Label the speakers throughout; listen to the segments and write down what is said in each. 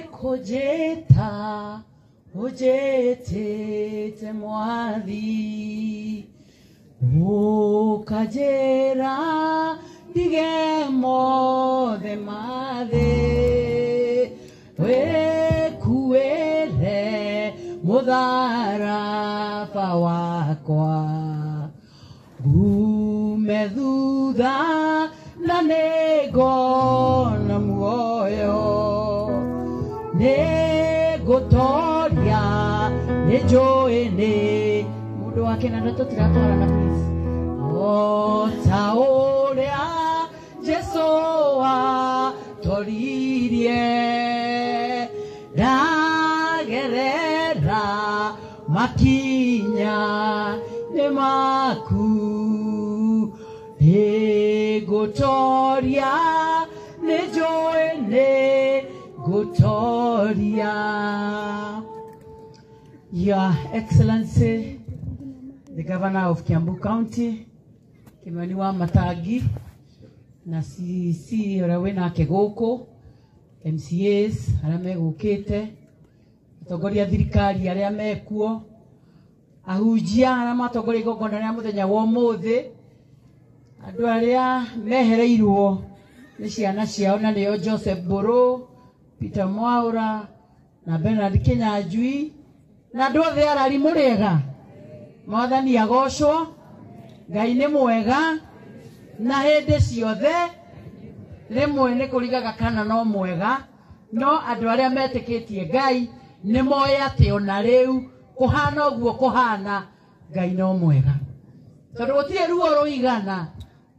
Speaker 1: Nĩkũnjĩta ũnjĩtĩte mwathi, ũkanjĩra ndige mothe ma thĩ, wĩkuĩre mũtharaba wakwa, ngume thutha na nĩngona muoyo, nĩngũtoria nĩnjũĩ nĩ mũndũ wa kĩnanda tũtiratwarana please. O ta ũrĩa Jesũ atoririe, ndagerera makinya nĩ maku, nĩngũtoria nĩnjũĩ nĩngũtoria. Your Excellency, the Governor of Kiambu County, Kimani wa Matangi, na CC ũrĩa wĩnake gũkũ, MCAs arĩa megũkĩte, atongoria a thirikari arĩa mekuo, ahunjia arĩa matongoria igongona rĩa mũthenya wa ũmũthĩ, andũ arĩa mehereirwo nĩ ciana ciao na nĩo Joseph Mbũrũ, Peter Mwaura na Bernard Kinyanjui na andũ othe arari mũrĩega. Mwathani agocwo, Ngai nĩ mwega na hĩndĩ ciothe. Rĩmwe nĩ kũrigaga kana no mwega, no andũ arĩa metĩkĩtie Ngai nĩ moĩ atĩ ona rĩu kũhana ũguo kũhana, Ngai no mwega, tondũ gũtirĩ ruo rũigana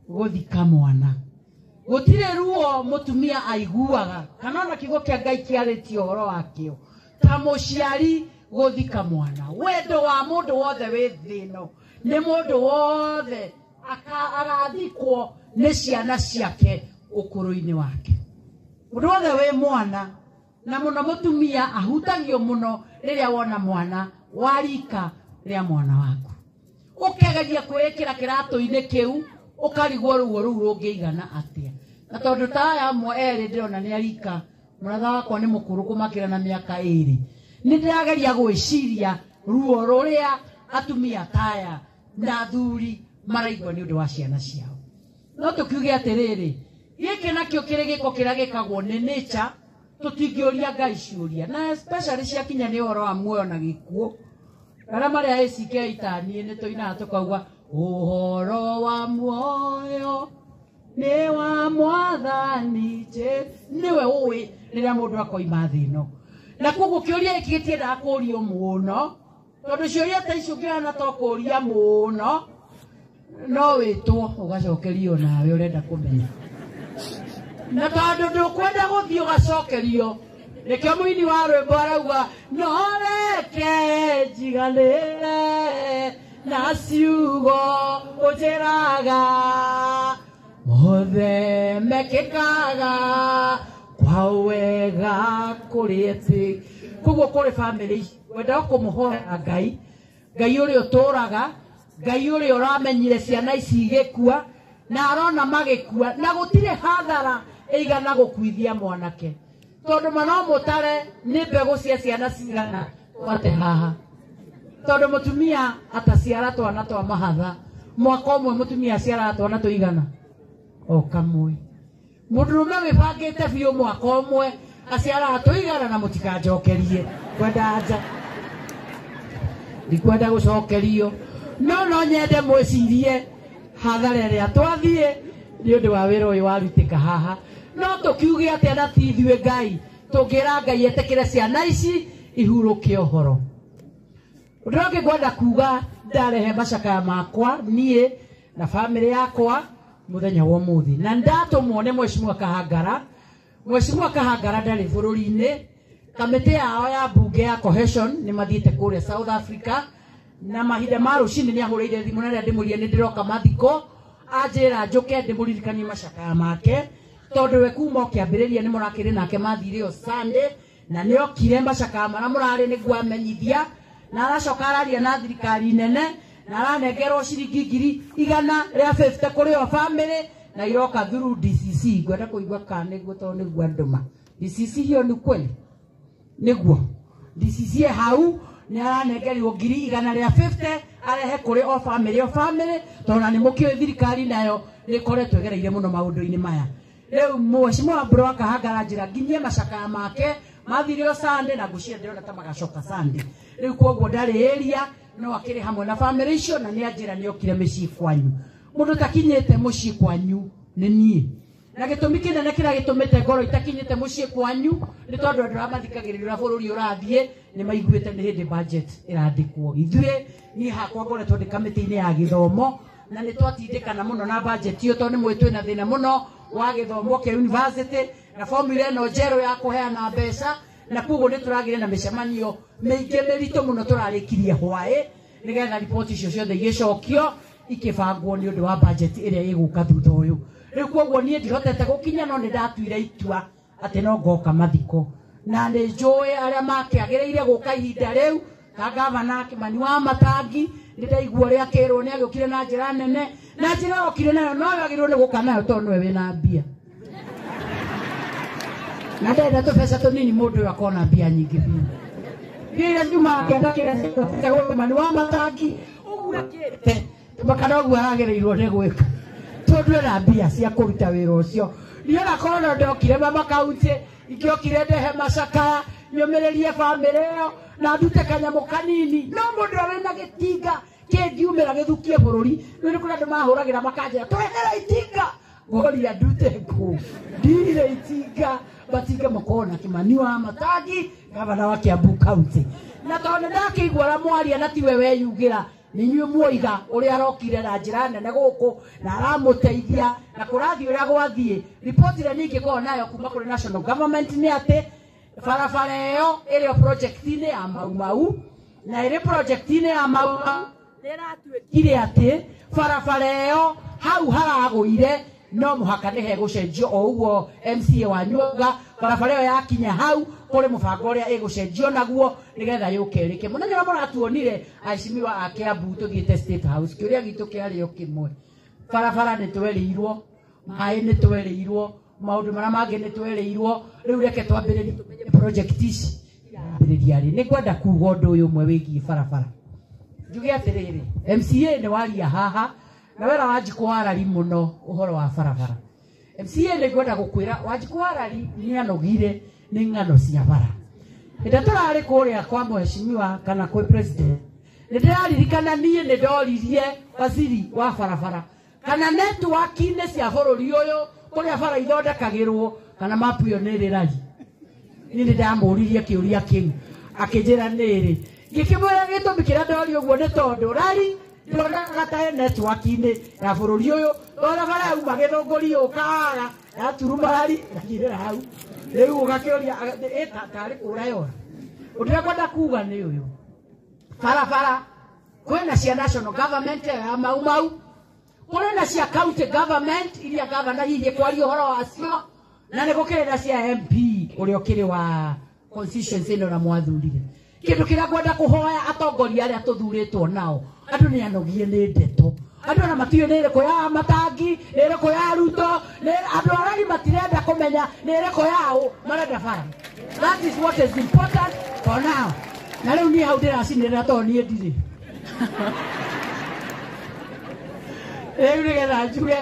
Speaker 1: gũthika mwana, gũtirĩ ruo mũtumia aiguaga kana ona kiugo kĩa Ngai kĩarĩtie ũhoro wakĩo ta mũciari gũthika mwana. Wendo wa mũndũ wothe wĩ thĩ ĩno nĩ mũndũ wothe agathikwo nĩ ciana ciake ũkũrũ-inĩ wake. Mũndũ wothe wĩ mwana na mũno mũtumia ahutagio mũno rĩrĩa wona mwana wa rika rĩa mwana waku, ũkegeria kwĩĩkĩra kĩratũ-inĩ kĩu ũkarigwo ruo rũu rũngĩigana atĩa. Na tondũ ta aya amwe erĩ ndĩrona nĩ arika, mũratha wakwa nĩ mũkũrũ kũmakĩra na mĩaka ĩrĩ, nĩ ndĩrageria gwĩciria ruo rũrĩa atumia ta aya na athuri maraigua nĩ ũndũ wa ciana ciao. No tũkiuge atĩrĩrĩ, gĩkĩ nakĩo kĩrĩ gĩko kĩrĩa gĩkagwo nĩ nature, tũtingĩũria Ngai ciũria, na especially ciakinya nĩ ũhoro wa muoyo na gĩkuũ. Arĩa marĩ a ACK ta niĩ nĩ tũinaga tũkauga ũhoro wa muoyo nĩ wa Mwathani Jesũ, nĩwe ũĩ rĩrĩa mũndũ akoima thĩ ĩno. Na koguo kĩũria gĩkĩ gĩtiendaga kũũrio mũno, tondũ ciũria ta icio ũngĩhana to kũũria mũno no wĩtwo ũgacokerio nawe ũrenda kũmenya, na tondũ ndũkwenda gũthiĩ ũgacokerio, nĩkĩo mũini wa rwĩmbo arauga no reke njiganĩre na ciugo ũnjĩraga, mothe mekĩkaga kwa wega kũrĩ etĩ. Koguo kũrĩ bamĩrĩ ici wendaga kũmũhoera Ngai, Ngai ũrĩa ũtũraga, Ngai ũrĩa ũramenyire ciana ici igĩkua na arona magĩkua, na gũtirĩ hathara ĩigana gũkuithia mwanake, tondũ ma no mũtare nĩ mbegũ cia ciana cigana twate haha, tondũ mũtumia ataciara twana twa mahatha, mwaka ũmwe mũtumia aciaraga twana tũigana o kamwe, mũndũrũme wĩbangĩte biũ mwaka ũmwe aciaraga tũigana, na mũtikanjokerie kwenda nja, ndikwenda gũcokerio, no no nyende mwĩcirie hathara ĩrĩa twathiĩ nĩ ũndũ wa wĩra ũyũ warutĩka haha. No tũkiuge atĩa na ti ithuĩ Ngai tũngĩra Ngai etĩkĩre ciana ici ihurũke ũhoro. Ũndũ ũngĩ ngwenda kuga, ndarehe macakaya makwa niĩ na bamĩrĩ yakwa mũthenya wa ũmũthĩ, na ndatũmwo nĩ Mheshimiwa Kahangara. Mheshimiwa Kahangara ndarĩ bũrũri-inĩ, kamĩtĩ yao ya mbunge ya cohesion nĩ mathiĩte kũrĩa South Africa, na mahinda ma rũcinĩ nĩ ahũrĩire thimũ na rĩrĩa ndĩmũrire nĩ ndĩroka mathiko, anjĩra njũke ndĩmũririkanie macakaya make, tondũ we kuma o kĩambĩrĩria nĩ mũrakĩrĩ nake mathire o Sunday, na nĩ okire macakaya marĩa mũrarĩ nĩguo amenyithia, na aracoka araria na thirikari nene, na aranengerwo ciringi ngiri igana rĩa 50 kũrĩ o bamĩrĩ, na iroka through DCC. Ngwenda kũigua kana nĩguo tondũ nĩguo andũma DCC hiyo nĩ kweli nĩguo DCC hau nĩ aranengerirwo 150,000 arehe kũrĩ o family o family, tondũ na nĩ mũkĩũĩ thirikari nayo nĩ ĩkoretwo ĩgereire mũno maũndũ-inĩ maya. Rĩu mheshimiwa Mbũrũ wa Kahanga aranjĩra nginyie macakaya make mathire o Sunday na ngũcia ndĩrona ta magacoka Sunday. Rĩu koguo ndarĩ area no akĩrĩ hamwe na family icio, na nĩ anjĩra nĩ okire mĩciĩ kwanyu. Mũndũ takinyĩte mũciĩ kwanyu nĩ niĩ, na gĩtũmi kĩnene kĩrĩa gĩtũmĩte ngoro itakinyĩte mũciĩ kwanyu nĩ tondũ andũ arĩa mathikagĩrĩria ũrĩa bũrũri ũrathiĩ nĩ maiguĩte nĩ hĩndĩ budget ĩrandĩkwo. Ithuĩ niĩ hakwa ngoretwo ndĩ kamĩtĩ-inĩ ya gĩthomo na nĩ twatindĩkana mũno na budget ĩyo tondũ nĩ mũĩ twĩna thĩna mũno wa gĩthomo kĩa university na formula ĩno njerũ ya kũheana mbeca, na koguo nĩ tũragĩre na mĩcemanio mĩingĩ mĩritũ mũno tũrarĩkirie hwaĩ nĩgetha riboti icio ciothe igĩcokio ikĩbangwo nĩ ũndũ wa budget ĩrĩa ĩgũka thutha ũyũ. Rĩu koguo niĩ ndihotete gũkinya, no nĩ ndatuire itua atĩ no ngoka mathiko, na nĩ njũĩ arĩa makĩagĩrĩire gũka ihinda rĩu ta gavana Kimani wa Matangi. Nĩ ndaigua ũrĩa akĩrwo nĩ agĩũkire na njĩra nene, na njĩra okire nayo no agĩrĩirwo nĩ gũka nayo tondũ nĩwe wĩna mbia, na ndenda tũbeca tũnini mũndũ ũyũ akona mbia nyingĩ biũ. Mbia iria ciumaga kĩanda kĩrĩa Kimani wa Matangi ũguo akĩrĩte kana ũguo aragĩrĩirwo nĩ gwĩka tondũ ena mbia cia kũruta wĩra ũcio. Niĩ onakorwo no ndokire mama kaunti, ingĩokire ndehe macakaya nyũmĩrĩrie bamĩrĩ ĩyo na ndute kanyamũ kanini, no mũndũ ũrĩa wĩna gĩtinga kĩngiumĩra gĩthukie bũrũri. Rĩu nĩ kũrĩ andũ mahũragĩra makanjĩra tũrehere itinga, ngoria ndute kũ ndirĩ itinga. Matinga makorwo na Kimani wa Matangi gavana wa Kiambu County, na tondũ nĩ ndakĩigua ũrĩa mwaria na tiwe weyugĩra, nĩ inyuĩ muoiga ũrĩa arokire na njĩra nene gũkũ na aramũteithia na kũrathiĩ ũrĩa gwathiĩ. Riboti ĩrĩa niĩ ingĩkorwo nayo kuma kũrĩ national government nĩ atĩ barabara ĩyo ĩrĩ o project-inĩ ya Mau Mau, na ĩrĩ project-inĩ ya Mau Mau nĩratuĩkire atĩ barabara ĩyo hau haragũire no mũhaka nĩ hegũcenjio o ũguo MCA wanyu auga. Barabara ĩyo yakinya hau kũrĩ mũbango ũrĩa ĩgũcenjio naguo nĩgetha yũke ĩrĩke. Mũthenya ũrĩa mũratuonire aheshimiwa a Kiambu tũthiĩte State House, kĩũria gitũ kĩarĩ o kĩmwe, barabara nĩ twerĩirwo, maĩ nĩ twerĩirwo, maũndũ marĩa mangĩ nĩ twerĩirwo, rĩu reke twambĩrĩrie tũmenye project ici irambĩrĩria rĩ. Nĩ ngwenda kuga ũndũ ũyũ ũmwe wĩgiĩ barabara. Njuge atĩrĩrĩ, MCA nĩ waria haha na wera Wanjikũ warari mũno ũhoro wa barabara. MCA nĩ ngwenda gũkwĩra Wanjikũ warari nĩ anogire nĩ ng'ano cia bara. Hĩndĩ tũrarĩ kũrĩa kwa mheshimiwa kana kwĩ president, nĩ ndĩraririkana niĩ nĩ ndoririe waziri wa barabara kana network-inĩ cia bũrũri ũyũ kũrĩa bara ithondekagĩrwo kana mapu ĩyo nĩ ĩrĩ rari. Niĩ nĩ ndamũririe kĩũria kĩu akĩnjĩra nĩ ĩrĩ. Ngĩkĩmwĩra gĩtũmi kĩrĩa ndoria ũguo nĩ tondũ rari ndĩronaga ta network-inĩ ya bũrũri ũyũ, tondũ bara yauma Gĩthũngũri yũkaga yaturuma rari ĩgakinyĩra hau. Rĩu ũgakĩũria tarĩ kũra yora. Ũndũ ũrĩa ngwenda kuga nĩ ũyũ, barabara kwĩna cia national government ĩyo ya Mau Mau, kũrĩ na cia county government iria gavana hihi kwaria ũhoro wacio, na nĩ gũkĩrĩ na cia MP ũrĩa ũkĩrĩ wa constituency ĩno na mwathurire. Kĩndũ kĩrĩa ngwenda kũhoya atongoria arĩa tũthurĩtwo nao, andũ nĩ anogie nĩ ndeto, andũ ona matiũĩ nĩ ĩrĩkũ ya Matangi, nĩ ĩrĩkũ ya Ruto, andũ arari matirenda kũmenya nĩ ĩrĩkũ yaũ, marenda bara. That is what is important for now. Na rĩu niĩ hau ndĩracinĩrĩra tondũ niĩ ndirĩ. Rĩu nĩgetha njuge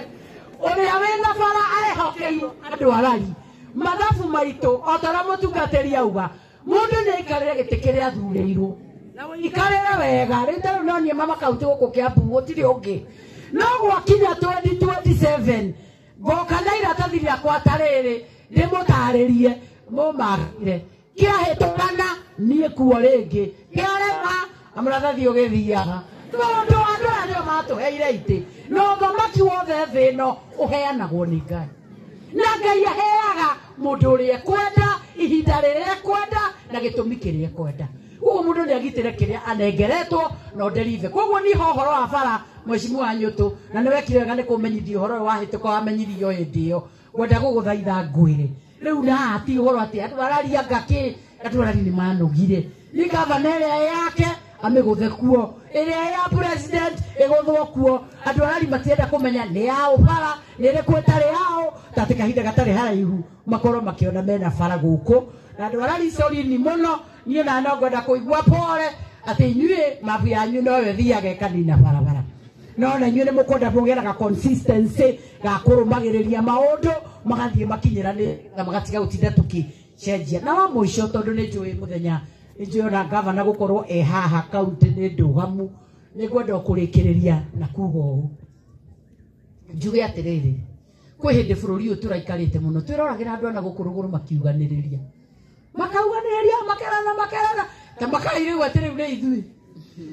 Speaker 1: ũrĩa wĩna bara arehokeirwo andũ arari. Mathabu maitũ o ta ũrĩa mũtungatĩri auga, mũndũ nĩ aikarĩre gĩtĩ kĩrĩa athurĩirwo na ũikarĩre wega. Rĩu ta rĩu no niĩ mama kaunti gũkũ Kiambu gũtirĩ ũngĩ, no gwakinya 2027 ngoka na iratathi rĩakwa ta rĩrĩ ndĩmũtarĩrie mũmakire kĩahĩtũkana niĩ kuo rĩngĩ, kĩarema amũrathathi ũgĩthiaga. Tondũ andũ aya nĩo matũheire itĩ, na ũthamaki wothe thĩ ĩno ũheanagwo nĩ Ngai, na Ngai aheaga mũndũ ũrĩa ekwenda ihinda rĩrĩa ekwenda na gĩtũmi kĩrĩa ekwenda. Koguo mũndũ nĩ agitĩre kĩrĩa anengeretwo na ũnderive. Koguo niĩ ho ũhoro wa bara mheshimiwa Nyũtũ, na nĩ wekire wega nĩ kũmenyithia ũhoro ũyũ wahĩtũka wamenyithio hĩndĩ ĩyo. Ngwenda gũgũthaitha ngwĩre rĩu na ti ũhoro atĩ andũ araria ngakĩ, andũ arari nĩ manogire. Nĩ gavana ĩrĩa yake amĩgũthe kuo, ĩrĩa ya president ĩgũthwo kuo. Andũ arari matienda kũmenya nĩ yao bara nĩ ĩrĩkũ ĩtarĩ yao, ta atĩ kahinda gatarĩ haraihu makorwo makĩona mena bara gũkũ. Na andũ arari corini mũno, niĩ na no ngwenda kũigua pore atĩ inyuĩ mabu yanyu noyo ĩthiaga ĩkanina barabara. No na inyuĩ nĩ mũkwenda mũgĩe consistency ga kũrũmagĩrĩria maũndũ magathiĩ makinyĩranĩ na magatiga gũtinda tũkĩcenjia. Na wa mũico, tondũ nĩ njũĩ mũthenya nĩ njũĩ ona gavana gũkorwo e haha kaunti nĩ ndũgamu, nĩ ngwenda kũrĩkĩrĩria na kuga ũũ njuge atĩrĩrĩ, kwĩ hĩndĩ bũrũri ũyũ tũraikarĩte mũno twĩroragĩra andũ ana gũkũ rũgũrũ makiuganĩrĩria, makauganĩrĩria, makerana makerana ta makai rĩu atĩ rĩu nĩ ithuĩ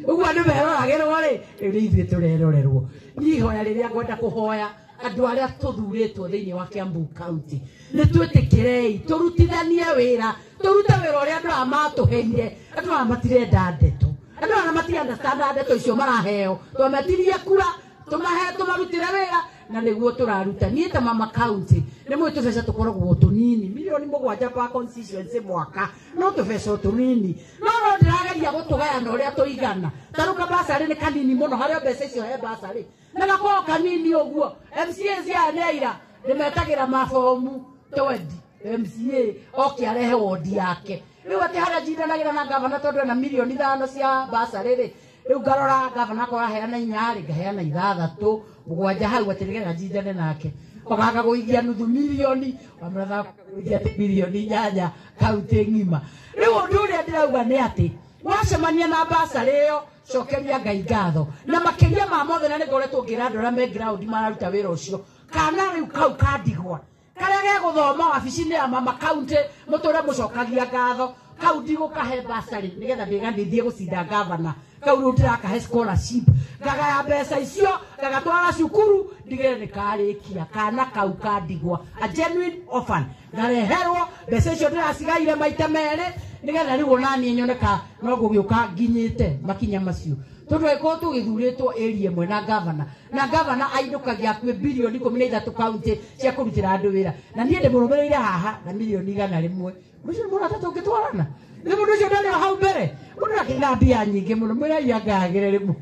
Speaker 1: ũguo andũ meroragĩrwo rĩ, rĩu nĩ ithuĩ tũrerorerwo. Niĩ ihoya rĩrĩa ngwenda kũhoya andũ arĩa tũthurĩtwo thĩinĩ wa Kiambu County, nĩ twĩtĩkĩrei tũrutithanie wĩra, tũrute wĩra ũrĩa andũ aya matũheire. Andũ aya matirenda ndeto, andũ aya mati-understand ndeto icio maraheo, twametirie kura tũmahe tũmarutĩre wĩra na nĩguo tũraruta. Niĩ ta mama county nĩ mũĩ tũbeca tũkoragwo tũnini, milioni 7 per constituency mwaka, no tũbeca tũnini, no ndĩrageria gũtũgayana ũrĩa tũigana. Ta rĩu kabasarĩ nĩ kanini mũno, harĩa mbeca icio he basarĩ na gakoragwo kanini ũguo. MCA cia nĩ aira nĩmetagĩra mabomu 20 MCA oke arehe wondi yake. Rĩu atĩ harĩa njindanagĩra na gavana tondũ ena milioni 5 cia basarĩ rĩ, rĩu ngarora gavana akwa aheana 4 rĩ, ngaheana 6 7 hau atĩ nĩgetha njindane nake. Okaga gũigia nuthu milioni, wamũratha gũigia milioni 8 kaunti ng'ima. Rĩu ũndũ ũrĩa ndĩrauga nĩ atĩ wacemania na basarĩ ĩyo, cokeria Ngai ngatho. Na makĩria ma mothe, na nĩ ngoretwo ngĩra andũ arĩa me ground mararuta wĩra ũcio, kana rĩu kau kandigwa karĩa gegũthoma wabici-inĩ ya mama county mũtũre mũcokagia ngatho, kau ndigũkahe basarĩ nĩgetha ndĩganithie gũcinda gavana. Kau rĩu ndĩrakahe scholarship, ngagaya mbeca icio ngagatwara cukuru ndigĩre nĩ karĩkia. Kana kau kandigwa, a genuine orphan, ngareherwo mbeca icio ndĩracigaire maita merĩ nĩgetha rĩu ona niĩ nyone ka no ngũgĩũka nginyĩte makinya macio. Tondũ angĩkorwo tũgĩthurĩtwo area ĩmwe na gavana, na gavana ainũkagia hakuhĩ bilioni 13 kaunti cia kũrutĩra andũ wĩra, na niĩ ndĩmũrũmĩrĩire haha na milioni 100. Mũndũ ũcio nĩ mũrata tũngĩtwarana? Nĩ mũndũ ũcio ndarĩ o hau mbere, mũndũ akĩna mbia nyingĩ mũno, mwĩrai angagĩre rĩmwe.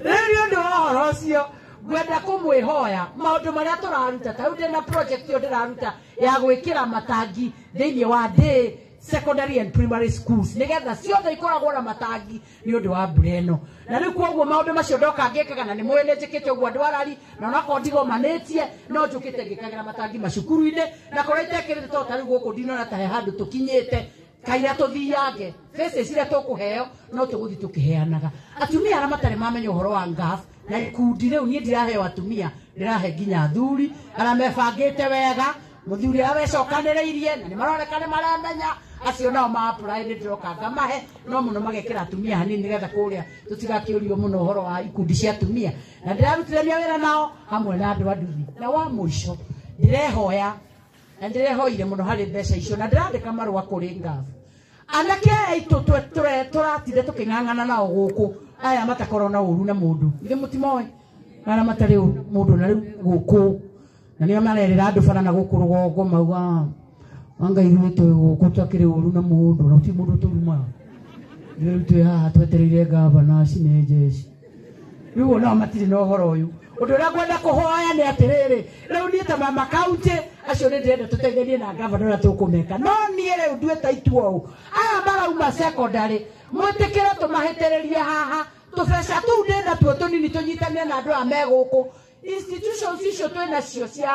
Speaker 1: Rĩu nĩ ũndũ wa ũhoro ũcio ngwenda kũmwĩhoya maũndũ marĩa tũraruta. Ta rĩu ndĩna project ĩyo ndĩraruta ya gwĩkĩra matangi thĩinĩ wa day secondary and primary schools, nĩgetha ciothe ikoragwo na matangi nĩ ũndũ wa mbura ĩno. Na rĩu koguo maũndũ macio ndoka ngĩkaga, na nĩ mũĩ nĩ njĩkĩte ũguo andũ arari, na onakorwo ndigomanĩtie no njũkĩte ngĩkagĩra matangi macukuru-inĩ, na kũrĩa itekĩrĩte to ta rĩu gũkũ ndinona ta he handũ tũkinyĩte kaira tũthiange faces iria tũkũheo no tũgũthiĩ tũkĩheanaga. Atumia arĩa matarĩ mamenya ũhoro wa ngaf na ikundi, rĩu niĩ ndiraheo atumia, ndĩrahe nginya athuri arĩa mebangĩte wega, mũthuri arĩa wecokanĩrĩirie na nĩ maroneka nĩ maramenya, acio nao ma apply nĩ ndĩroka ngamahe, no mũno magekĩra atumia hanini nĩgetha kũrĩa tũtigakĩũrio mũno ũhoro wa ikundi cia atumia. Na ndĩrarutithania wĩra nao hamwe na andũ a nduthi. Na wa mũico ndĩrehoya na ndĩrehoire mũno harĩ mbeca icio, na ndĩrandĩka marũa kũrĩ ngabu. Anake aya aitũ tũratinde tũkĩng'ang'ana nao gũkũ, aya matakorwo na ũru na mũndũ, ithe mũtimoĩ arĩa matarĩ mũndũ na rĩu gũkũ, na nĩo marerĩra andũ bara na gũkũ rũgongo mauga anga ithuĩ twĩ gũkũ twakĩrĩ ũru na mũndũ na gũtirĩ mũndũ tũrumaga, rĩu twĩ haha twetereire gavana acine jeshi. Rĩu onao matirĩ na ũhoro ũyũ. Ũndũ ũrĩa ngwenda kũhoya nĩ atĩrĩrĩ, rĩu niĩ ta mama county acio nĩ ndĩrenda tũteithanie na gavana ũrĩa tũkũmeka, no niĩ rĩu nduĩte itua ũũ, aya marauma secondary mwĩtĩkĩre tũmahĩtĩrĩrie haha, tũbeca tũu ndĩ natuo tũnini tũnyitanie na andũ aya me gũkũ. Institutions icio twĩ nacio cia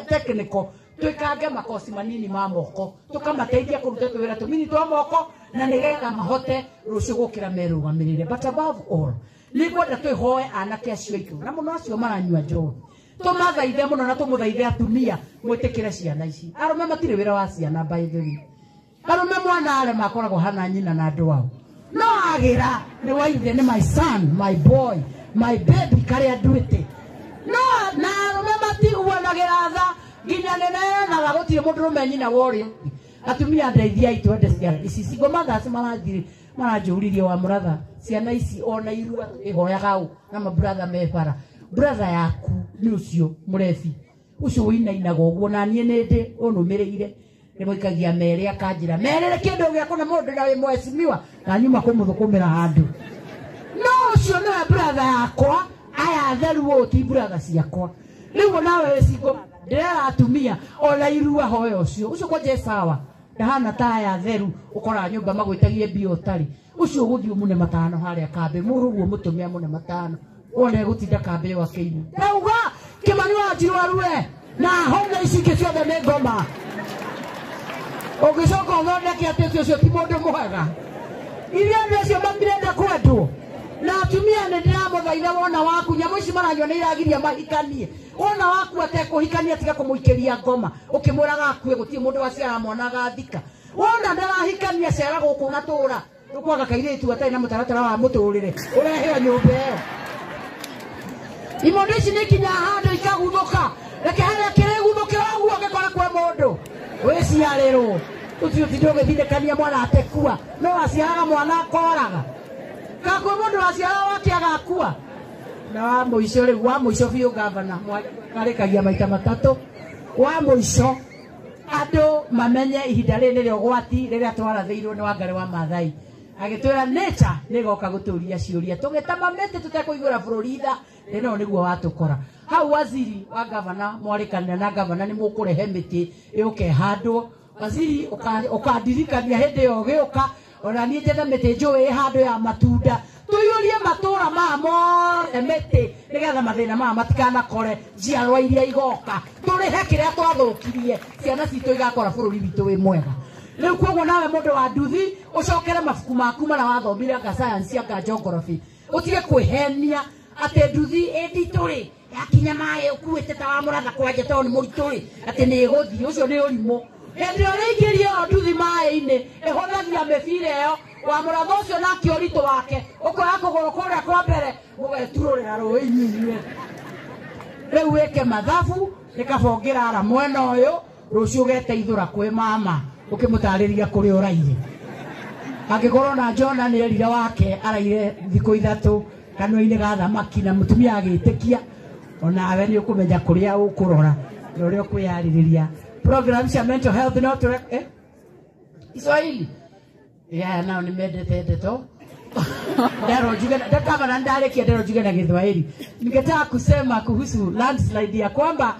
Speaker 1: technical twĩkange makoci manini ma moko, tũkamateithia kũruta tũwĩra tũnini twa moko na nĩgetha mahote rũciũ gũkĩra merũgamĩrĩre. But above all nĩ ngwenda twĩhoe anake acio aitũ na mũno acio maranyua njohi, tũmathaithe mũno na tũmũthaithe atumia mwĩtĩkĩre ciana ici. Arũme matirĩ wĩra wa ciana, by the way. Arũme mwana arema akoragwo hana nyina na andũ ao, no agĩra nĩ waithe, nĩ my son, my boy, my baby karĩa nduĩte. No na arũme matiguanagĩra tha nginya nĩ meranaga gũtirĩ mũndũrũme nyina wa ũrĩa. Atumia ndeithiai twende ciana ici. Single mothers maranjũririe wa mũratha, ciana ici ona irua ĩhoyaga ũ na maburatha me bara. Brother yaku nĩ ũcio mũrebi ũcio ũinainaga ũguo, na niĩ nĩ ndĩ ũnũmĩrĩire. Nĩmũikagia mere akanjĩra merere kĩndũ gĩakwa na mũndũ na wĩ mheshimiwa na nyuma kũmũthũkũmĩra handũ. No ũcio nĩwe brother yakwa, aya atheru ũũ ti brother ciakwa. Rĩu nawe wĩ single ndĩrera atumia ona irua hoya ũcio ũcio kwanja sawa ndahana ta aya atheru ũkoraga nyũmba magwĩtagie mbia ũtarĩ. Ũcio ũgũthiĩ ũmune matano harĩa kambĩ mũrũguo mũtũme amune matano wone gũtinda kambĩ ĩyo akĩina. Ndauga Kĩmani wa Njirũ arue na hone ici ingĩ ciothe nĩ ngoma. Ũngĩcoka ũthondeke atĩ ũcio ti mũndũ mwega. Iria andũ acio matirenda kwendwo. Na atumia nĩ ndĩramũthaitha wona waku nyamũ ici maranyua nĩ iragiria mahikanie. Wona waku atekũhikania tiga kũmũikĩria ngoma ũkĩmwĩraga akue gũtirĩ mũndũ waciara mwana agathika. Wona ndarahikania ciara gũkũ gatũra ũkwaga kairĩtu gatarĩ na mũtaratara wa mũtũrĩre ũreheo nyũmba ĩyo. Imondo ici nĩ kinyaga handũ ikaguthũka. Reke harĩa kĩrĩguthũkĩra ũguo ũngĩkora kwa mũndũ wĩciarĩrwo ũcio ũtinde ũgĩthindĩkania mwana atekua no aciaraga mwana akoraga kakwĩ mũndũ waciaraga wake agakua. Na wa mũico rĩu wa mũico biũ gavana arĩkagia maita matatũ wa mũico andũ mamenye ihinda rĩrĩ nĩrĩo ũgwati rĩrĩa twarathĩirwo nĩ Wangarĩ wa Maathai agĩtwĩra nature nĩgoka gũtũria ciũria tũgĩtema mĩtĩ tũtekũiguĩra bũrũri tha ĩno nĩguo watũkora. Hau waziri wa gavana mwarĩkanĩra na gavana nĩ mũkũrehe mĩtĩ ĩũke ĩhandwo. Waziri ũkandirikania hĩndĩ ĩyo ũgĩũka ona niĩ njethe mĩtĩ njũĩ ĩhandwo ya matunda tũiyũrie matũra maya mothe mĩtĩ nĩgetha mathĩna maya matikanakore njiarwa iria igoka tũrĩhe kĩrĩa twathũkirie ciana citũ igakora bũrũri witũ wĩ mwega. Rĩu koguo nawe mũndũ wa nduthi ũcokere mabuku maku marĩa wathomire anga science anga geography ũtige kwĩhenia atĩ nduthi ĩnditũ rĩ yakinya maĩ ũkuĩte ta wa mũratha kwanja tondũ nĩ mũritũ rĩ atĩ nĩ ĩgũthiĩ ũcio nĩ ũrimũ. Hĩndĩ ĩrĩa ũrĩingĩria ĩyo nduthi maĩ-inĩ ĩhũthagia mĩbira ĩyo wa mũratha ũcio nake ũritũ wake ũkoya kũgũrũ kũrĩa kwa mbere mũgeturũrĩra rũĩ-inĩ inyuĩ. Rĩu wĩke mathabu nĩ kaba ũngĩrara mwena ũyũ rũciũ ũgeteithũra kwĩ mama ũkĩmũtarĩria kũrĩa ũraire. Angĩkorwo na Jona nĩ erire wake araire thikũ ithatũ kanua-inĩ ga thamaki na mũtumia agĩtĩkia onawe nĩ ũkũmenya kũrĩa ũkũrora na ũrĩa ũkwĩyarĩrĩria. Program cia mental health no tũre Kiswahili ya nao nimendete ndeto ndero njuge kama na ndarikia ndero njuge na Kiswahili. Ningetaka kusema kuhusu landslide ya kwamba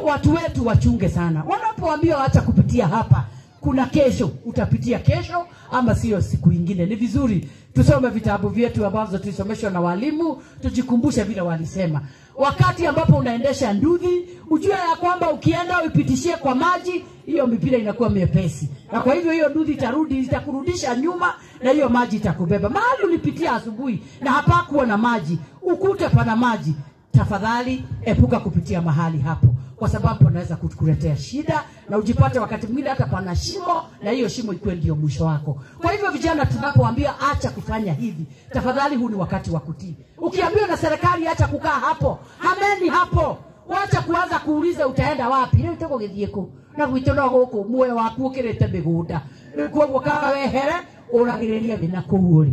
Speaker 1: watu wetu wachunge sana wanapoambiwa acha kupitia hapa kuna kesho utapitia kesho ama sio siku ingine. Ni vizuri tusome vitabu vyetu ambazo tulisomeshwa na walimu tujikumbushe vile walisema. Wakati ambapo unaendesha nduthi ujue ya kwamba ukienda uipitishie kwa maji hiyo mipira inakuwa miepesi na kwa hivyo hiyo nduthi itarudi itakurudisha nyuma na hiyo maji itakubeba. Mahali ulipitia asubuhi na hapakuwa na maji ukute pana maji, tafadhali epuka kupitia mahali hapo kwa sababu panaweza kukuletea shida na ujipate wakati mwingine hata pana shimo na hiyo shimo ikuwe ndio mwisho wako. Kwa hivyo vijana tunapoambia acha kufanya hivi, tafadhali huu ni wakati wa kutii. Ukiambiwa na serikali acha kukaa hapo, hameni hapo. Wacha kuanza kuuliza utaenda wapi. Leo utako githiĩ na gwitũ no gũkũ muoyo waku ũkĩrĩte mĩgũnda. Rĩu koguo kaga wehere ũragĩrĩria thĩ na kũu ũrĩ.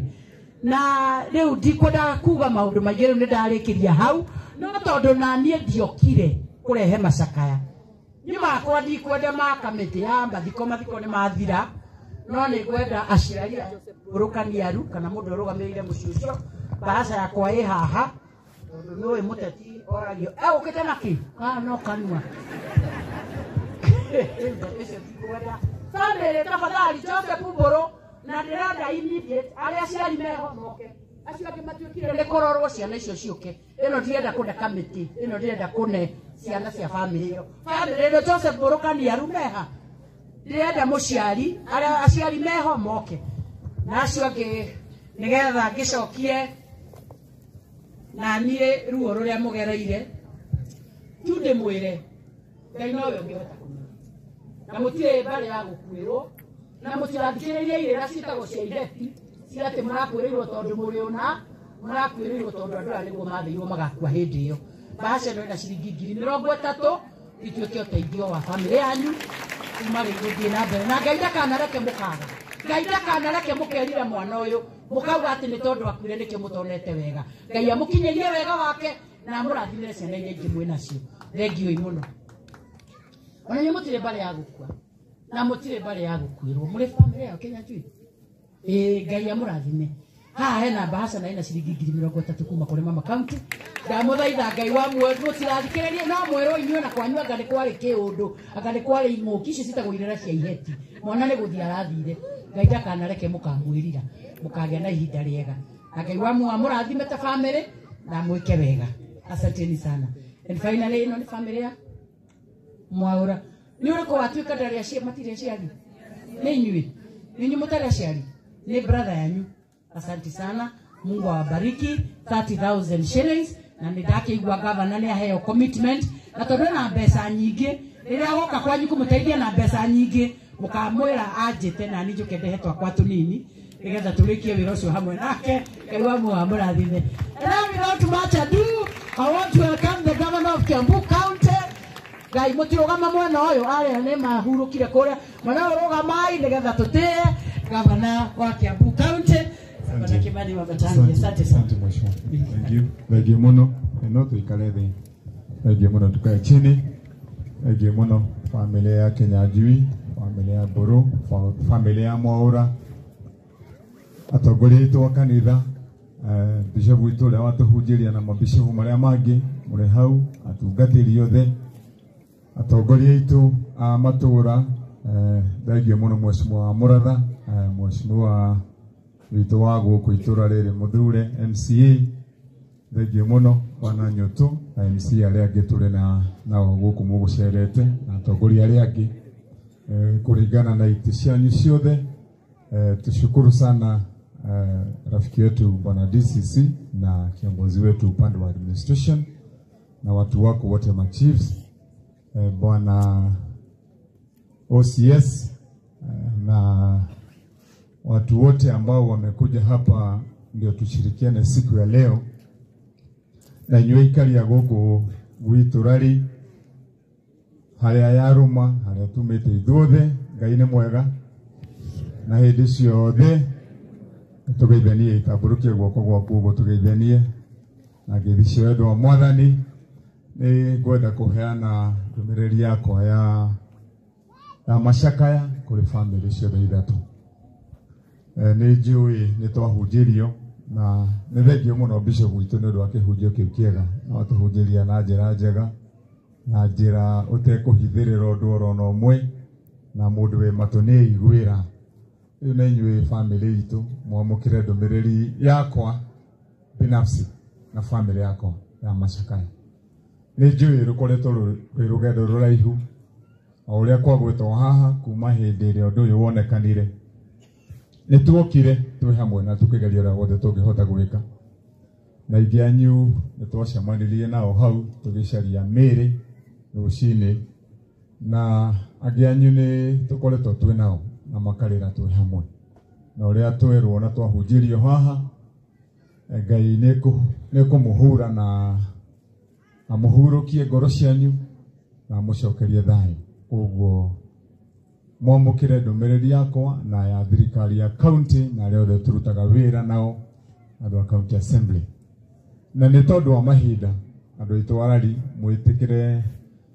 Speaker 1: Na rĩu ndikwendaga kuga maũndũ maingĩ rĩu nĩndarĩkĩria hau no tondũ na niĩ ndiokire kũrehe macakaya. Niĩ makwa ndikwenda ma kamĩtĩ ya mathiko nĩ mathira no nĩ ngwenda aciari a Joseph Mbũrũ kana mũndũ ũrũgamĩrĩire mũciĩ ũcio baraca yakwa ĩ haha tondũ nĩũĩ mũteti oragio ũkĩte na kĩ no kanua. Family tafadhali Joseph Mbũrũ na ndĩrenda immediate arĩa aciari meho moke acio angĩ matuĩkire nĩ kũrorwo ciana icio ciũke. Ĩno ndirenda kũne kamĩtĩ ĩno ndĩrenda kũne ciana cia family ĩyo. Family ĩno Joseph Mbũrũ Kaniaru meha ndĩrenda mũciari arĩa aciari meho moke na acio angĩ nĩgetha ngĩcokie na niĩ ruo rũrĩa mũgereire tu ndĩmwĩre Ngai nowe ũngĩhota kũmenya na mũtirĩ mbarĩ ya gũkuĩrwo na mũtirathikĩrĩrie irĩra ciĩtagwo cia iheti cia atĩ mũrakuĩrĩirwo tondũ mũrĩ ũna mũrakuĩrĩirwo tondũ andũ aya nĩguo mathĩirwo magakua hĩndĩ ĩyo. Bahasha ĩno ĩna ciringi 30,000 ituĩke ũteithio wa bamĩrĩ yanyu kuma rĩu gũthiĩ na mbere na Ngai ndakanareke mũkaga. Ngai ndakanareke mũkerire mwana ũyũ mũkauga atĩ nĩ tondũ akuire nĩkĩo mũtonete wega. Ngai amũkinyĩrie wega wake na amũrathimĩre ciana iria ingĩ mwĩ nacio. Thengiũi mũno. Ona inyuĩ mũtirĩ mbarĩ ya gũkua. Na mũtirĩ mbarĩ ya gũkuĩrwo mũrĩ bamĩrĩ ya Kinyanjui. Ĩĩ Ngai amũrathime. Haha hena bahasha na ina ciringi 30,000 kuma kũrĩ mama county. Ndamũthaitha Ngai wa muoyo mũtigathikĩrĩrie no mwerwo inyuĩ na kwanyu anga nĩ kwarĩ kĩũndũ anga nĩ kwarĩ ing'ũki icio citagwo irĩra cia iheti. Mwana nĩ gũthiĩ arathire. Ngai ndakanareke mũkamwĩrira mũkagĩa na ihinda rĩega. Na Ngai wa muoyo amũrathime ta bamĩrĩ na mwĩke wega. Asanteni sana. And finally ĩno nĩ bamĩrĩ ya Mwaura. Nĩ ũrĩkũ watuĩka ndarĩ aciari matirĩ aciari? Nĩ inyuĩ. Nĩ inyuĩ mũtarĩ aciari? Nĩ brother yanyu. Asante sana. Mungu awabariki. 30,000 shillings. Na nĩ ndakĩigua gavana nĩ aheo commitment na tondũ ena mbeca nyingĩ rĩrĩa agoka kwanyu kũmũteithia na mbeca nyingĩ mũkamwĩra anjĩte na niĩ njũke ndehe twakwa tũnini nĩgetha tũrĩkie wĩra ũcio hamwe nake. Ngai wa muoyo amũrathime. And now without much ado, I want to welcome the governor of Kiambu County. Ngai mũtirũgama mwena ũyũ arĩa nĩ mahurũkire kũrĩa mwena ũyũ rũgamai nĩgetha tũtĩe gavana wa Kiambu County Gavana Kimani Wamatangi. Asante sana.
Speaker 2: Asante mheshimiwa. Thank you. Thank you muno. No tuikare thĩ. Thank you muno, tukae chini. Thank you muno familia ya Kinyanjui, familia ya Mburu, familia ya Mwaura, atongoria aitũ a kanitha, bishop witũ ũrĩa watũhunjĩria na mabishopu marĩa mangĩ mũrĩ hau, atungatĩri othe, atongoria aitũ a matũra, thengiũ mũno mheshimiwa wa Mũratha, mheshimiwa witũ wa gũkũ itũra rĩrĩ mũthure MCA, thengiũ mũno bwana Nyũtũ na MCA arĩa angĩ tũrĩ na nao gũkũ mũgũcerete na atongoria arĩa angĩ, kũringana na itĩ cianyu ciothe. Tushukuru sana rafiki wetu bwana DCC na kiongozi wetu upande wa administration na watu wako wote ma chiefs, bwana OCS, na watu wote ambao wamekuja hapa ndio tushirikiane siku ya leo na inyuĩ ikari a gũkũ gwitũ rari harĩa yarũma harĩa tumĩte ithuothe. Ngai nĩ mwega na hĩndĩ ciothe tũgeithanie, itambũrũkie guoko gwaku ũguo tũgeithanie na ngeithi cia wendo wa Mwathani. Nĩ ngwenda kũheana ndũmĩrĩri yakwa ya macakaya kũrĩ bamĩrĩ ciothe ithatũ. Nĩ njũĩ nĩ twahunjĩrio na nĩ thengio mũno bishop witũ nĩ ũndũ wa kĩhunjio kĩu kĩega na watũhunjĩria na njĩra njega na njĩra ũtekũhithĩrĩra ũndũ oro na ũmwe na mũndũ wĩ matũ nĩ aiguĩra. Rĩu na inyuĩ bamĩrĩ itũ mwamũkĩre ndũmĩrĩri yakwa binafsi na bamĩrĩ yakwa ya macakaya. Nĩ njũĩ rũkoretwo rwĩ rũgendo rũraihu o ũrĩa kwagwetwo haha kuma hĩndĩ ĩrĩa ũndũ ũyũ wonekanire. Nĩ tuokire twĩ hamwe na tũkĩgeria ũrĩa wothe tũngĩhota gwĩka na ingĩ anyu nĩ twacemanirie nao hau tũgĩcaria mĩĩrĩ rũcinĩ na angĩ anyu nĩ tũkoretwo twĩ nao na makarĩra twĩ hamwe na ũrĩa twerwo na twahunjĩrio haha, Ngai nĩ kũmũhura na amũhurũkie ngoro cianyu na amũcokerie thayũ. Koguo mwamũkĩre ndũmĩrĩri yakwa na ya thirikari ya county na arĩa othe tũrutaga wĩra nao andũ a county assembly. Na nĩ tondũ wa mahinda andũ aitũ arari mwĩtĩkĩre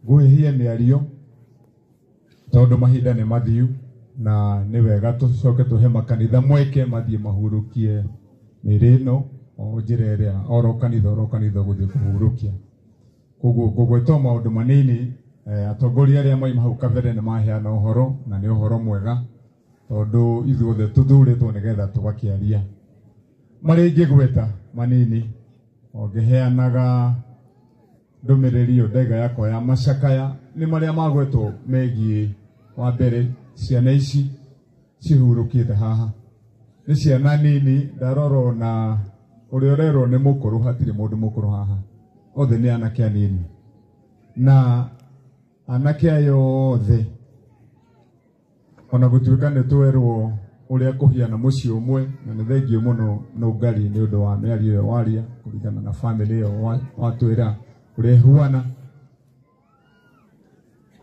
Speaker 2: ngũhĩhie mĩario tondũ mahinda nĩ mathiu na nĩ wega tũcoke tũhe makanitha mweke mathiĩ mahurũkie mĩĩrĩ ĩno o njĩra ĩrĩa oro kanitha gũthiĩ kũhurũkia. Koguo ngũgweta maũndũ manini. Atongoria arĩa mauma hau kabere nĩ maheana ũhoro na nĩ ũhoro mwega tondũ ithuothe tũthurĩtwo nĩgetha tũgakĩaria. Marĩa ingĩgweta manini o ngĩheanaga ndũmĩrĩri ĩyo ndaiga yakwa ya macakaya nĩ marĩa magwetwo megiĩ wa mbere ciana ici cihurũkĩte haha nĩ ciana nini. Ndarora ona ũrĩa ũrerwo nĩ mũkũrũ, hatirĩ mũndũ mũkũrũ haha, othe nĩ anake anini na anake aya othe ona gũtuĩka nĩ twerwo ũrĩa kũhiana mũciĩ ũmwe na nĩ thengio mũno Nũngari nĩ ũndũ wa mĩario ĩyo waria kũringana na bamĩrĩ ĩyo watwĩra ũrĩa ĩhuana.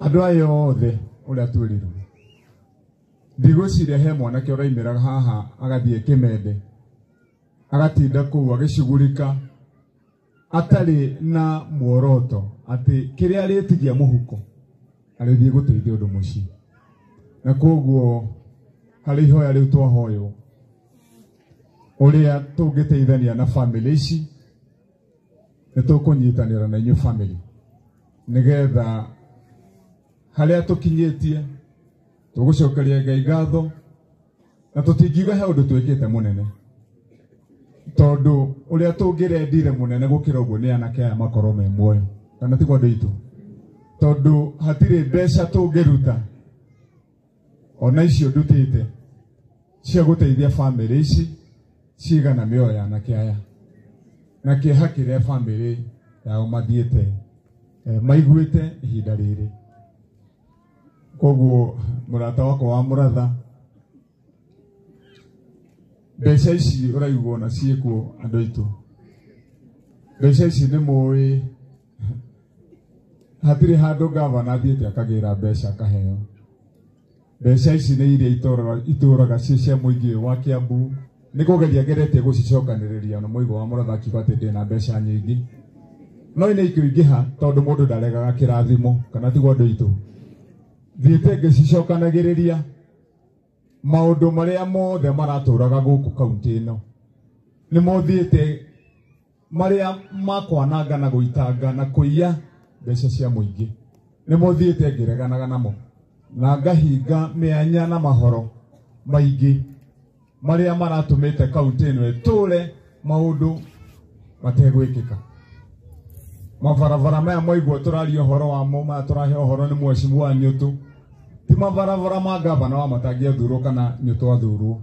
Speaker 2: Andũ aya othe ũrĩa twĩrirwo, ndigwĩciria he mwanake ũraimĩra haha agathiĩ Kĩmende agatinda kũu agĩcugurika atarĩ na muoroto atĩ kĩrĩa arĩtigia mũhuko arĩthiĩ gũteithia ũndũ mũciĩ. Na koguo harĩ ihoya rĩu twahoywo ũrĩa tũngĩteithania na family ici nĩ tũkũnyitanĩra na inyuĩ family nĩgetha harĩa tũkinyĩtie tũgũcokeria Ngai ngatho na tũtingiuga he ũndũ twĩkĩte mũnene tondũ ũrĩa tũngĩrendire mũnene gũkĩra ũguo nĩ anake aya makorwo me muoyo kana tiguo andũ aitũ tondũ hatirĩ mbeca tũngĩruta ona icio ndutĩte cia gũteithia family ici cigana mĩoyo ya anake aya na kĩeha kĩrĩa family yao mathiĩte maiguĩte ihinda rĩrĩ. Koguo mũrata wakwa wa Mũratha, mbeca ici ũraigua ona ciĩkuo andũ aitũ, mbeca ici nĩ mũĩ hatirĩ handũ gavana athiĩte akagĩra mbeca akaheo. Mbeca ici nĩ iria itũraga ciĩ cia mũingĩ wa Kiambu, nĩ kũgeria ngeretie gũcicokanĩrĩria na mũigua wa Mũratha akiuga atĩ ndĩna mbeca nyingĩ, no nĩ ikũingĩha tondũ mũndũ ndaregaga kĩrathimo kana tiguo andũ aitũ. Thiĩte ngĩcicokanagĩrĩria maũndũ marĩa mothe maratũraga gũkũ kaunti ĩno nĩ mothiĩte marĩa makwananga na gũitanga na kũiya mbeca cia mũingĩ nĩ mothiĩte ngĩreganaga namo na ngahinga mĩanya na mahoro maingĩ marĩa maratũmĩte kaunti ĩno ĩtũre maũndũ mategwĩkĩka. Mabarabara maya mwaigua tũraria ũhoro wamo, maya tũrahe ũhoro nĩ mheshimiwa Nyũtũ, ti mabarabara ma gavana wa Matangi athurwo kana Nyũtũ athurwo.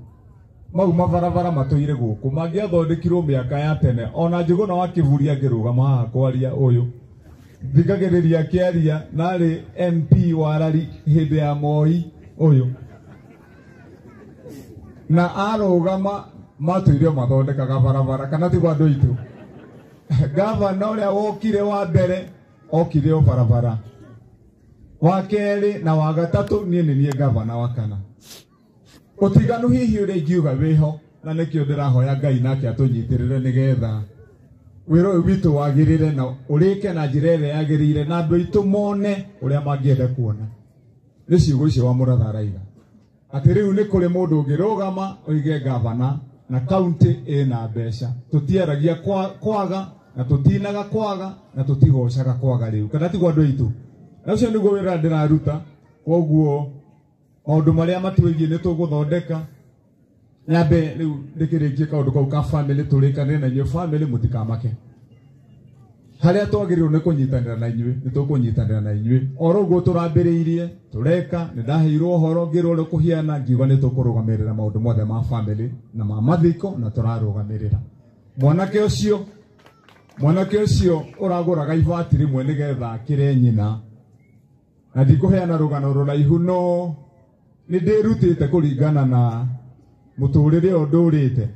Speaker 2: Mau mabarabara matũire gũkũ mangĩathondekirwo mĩaka ya tene ona Njũgũna wa Kĩburi angĩrũgama haha kwaria ũyũ thikagĩrĩria akĩaria narĩ MP wa Rari hĩndĩ ya Moi ũyũ na arũgama matũire mathondekaga barabara kana tiguo andũ aitũ. Gavana ũrĩa wokire wa mbere okire o barabara, wa kerĩ na wa gatatũ niĩ nĩ niĩ gavana wa kana. Ũtiganu hihi ũrĩa ingiuga wĩho na nĩkĩo ndĩrahoya Ngai nake atũnyitĩrĩre nĩgetha wĩra ũyũ witũ wagĩrĩre na ũrĩke na njĩra ĩrĩa yagĩrĩire na andũ aitũ mone ũrĩa mangĩenda kuona. Nĩ ciugo icio wa Mũratha araiga atĩ rĩu nĩ kũrĩ mũndũ ũngĩrũgama oige gavana na kaunti ĩna mbeca. Tũtiaragia kwaga na tũtinaga kwaga na tũtigocaga kwaga rĩu kana tiguo andũ aitũ. Na ũcio nĩguo wĩra ndĩraruta. Koguo maũndũ marĩa matwĩgiĩ nĩ tũgũthondeka. Nyambe rĩu ndĩkĩrĩkie kaũndũ kau ka family tũrĩkanĩre na inyuĩ family mũtikamake. Harĩa twagĩrĩirwo nĩ kũnyitanĩra na inyuĩ nĩ tũkũnyitanĩra na inyuĩ oro ũguo tũrambĩrĩirie tũreka. Nĩ ndaheirwo ũhoro ngĩrwo ũrĩa kũhiana ngiuga nĩ tũkũrũgamĩrĩra maũndũ mothe ma family na ma mathiko na tũrarũgamĩrĩra. Mwanake ũcio ũragũraga ibati rĩmwe nĩgetha akĩre nyina, na ndikũheana rũgano rũraihu no nĩ ndĩrutĩte kũringana na mũtũrĩre ũyũ ndũrĩte.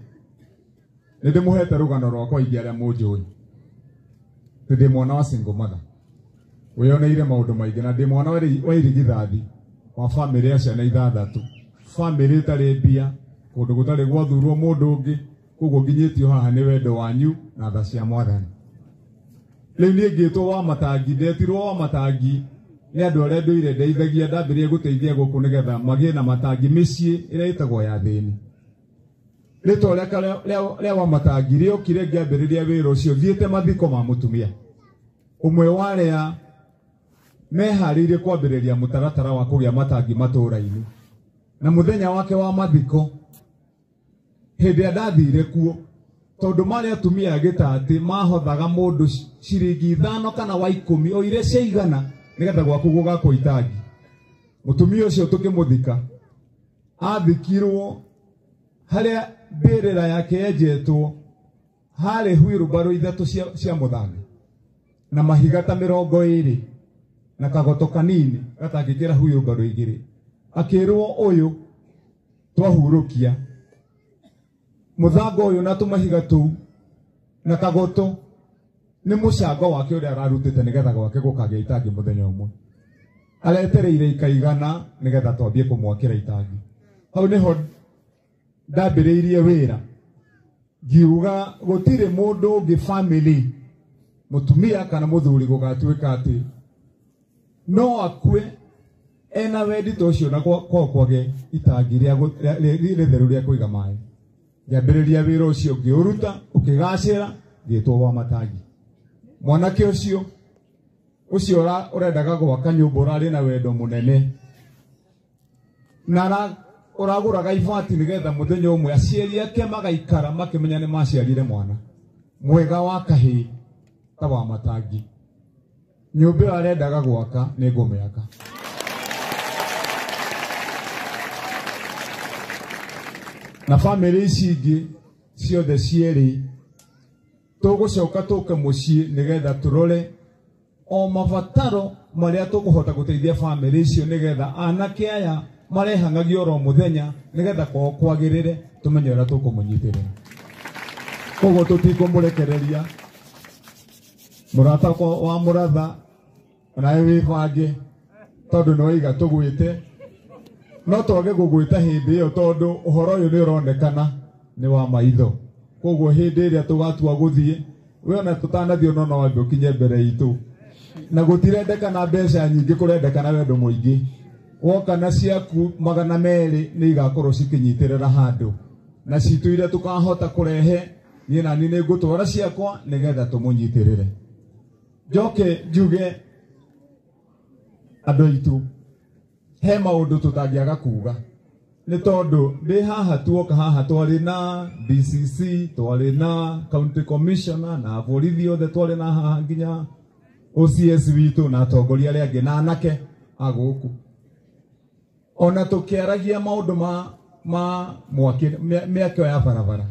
Speaker 2: Nĩ ndĩmũhete rũgano rwakwa ingĩ arĩa mũnjũĩ. Ndĩ mwana wa single mother wĩyoneire maũndũ maingĩ na ndĩ mwana wa irigithathi wa family ya ciana ithathatũ, family ĩtarĩ mbia, kũndũ gũtarĩ gwathurwo mũndũ ũngĩ. Koguo nginyĩtio haha nĩ wendo wanyu na tha cia Mwathani. Rĩu niĩ ngĩtwo wa Matangi, ndetirwo wa Matangi nĩ andũ arĩa ndũire ndeithagia, ndambĩrĩria gũteithia gũkũ nĩgetha magĩe na matangi mĩciĩ ĩrĩa ĩtagwo ya thĩni. Rĩtwa rĩa wa Matangi rĩokire ngĩambĩrĩria wĩra ũcio thiĩte mathiko ma mũtumia ũmwe wa arĩa meharĩirie kwambĩrĩria mũtaratara wa kũgĩa matangi matũũra-inĩ. Na mũthenya wake wa mathiko hĩndĩ ĩrĩa ndathire kuo, tondũ marĩ atumia a gĩtatĩ mahothaga mũndũ ciringi 5 kana wa 10 o iria ciaigana nĩgetha gwaku gũgakwo itangi. Mũtumia ũcio tũkĩmũthika athikirwo harĩa mbĩrĩra yake yenjetwo harĩ huirubaro 3 cia mũthanga na mahiga ta 20 na kagoto kanini gatangĩkĩra huirubaro 2. Akĩrwo ũyũ twahurũkia mũthanga ũyũ na tũmahiga tũu na kagoto nĩ mũcango wake ũrĩa ararutĩte nĩgetha gwake gũkagĩa itangi mũthenya ũmwe. Aretereire ikaigana nĩgetha twambie kũmwakĩra itangi. Hau nĩho ndambĩrĩirie wĩra ngiuga gũtirĩ mũndũ ũngĩ family mũtumia kana mũthuri gũgatuĩka atĩ no akue Ena wendi ta ũcio na kwao kwage itangi rĩa rĩtheru rĩa kũiga maĩ. Ngĩambĩrĩria wĩra ũcio ngĩũruta ũkĩgacĩra ngĩtwo wa Matangi. Mwanake ũcio ũcio ũrendaga gwaka nyũmba ũrarĩ na wendo mũnene na ũragũraga ibati nĩgetha mũthenya ũmwe aciari ake magaikara makĩmenya nĩ maciarire mwana mwega wa kahĩĩ ta wa Matangi. Nyũmba ĩyo arendaga gwaka nĩ ngũmĩaka. Na bamĩrĩ ici ingĩ ciothe cierĩ tũgũcoka tũke mũciĩ nĩgetha tũrore o mabataro marĩa tũkũhota gũteithia bamĩrĩ icio nĩgetha anake aya marehang'agio oro mũthenya nĩgetha kwao kwagĩrĩre tũmenye ũrĩa tũkũmũnyitĩrĩra. Koguo tũtikũmũrekereria. Mũrata wa mũratha onawe wĩbange tondũ nĩ waiga tũgwĩte no twage gũgwĩta hĩndĩ ĩyo tondũ ũhoro ũyũ nĩ ũronekana nĩ wa maitho. Koguo hĩndĩ ĩrĩa tũgatua gũthiĩ we ona tũtanathiĩ no wambe ũkinye mbere itũ. Na gũtirendekana mbeca nyingĩ, kũrendekana wendo mũingĩ. Woka na ciaku 200 nĩ igakorwo cikĩnyitĩrĩra handũ na citũ iria tũkahota kũrehe niĩ nani nĩ ngũtwara ciakwa nĩgetha tũmũnyitĩrĩre. Njoke njuge andũ aitũ he maũndũ tũtangĩaga kuga nĩ tondũ ndĩ haha tuoka haha twarĩ na DCC, twarĩ na county commissioner na borithi othe, twarĩ na haha nginya OCS witũ na atongoria arĩa angĩ na anake a gũkũ. Ona tũkĩaragia maũndũ ma mwaki mĩako ya barabara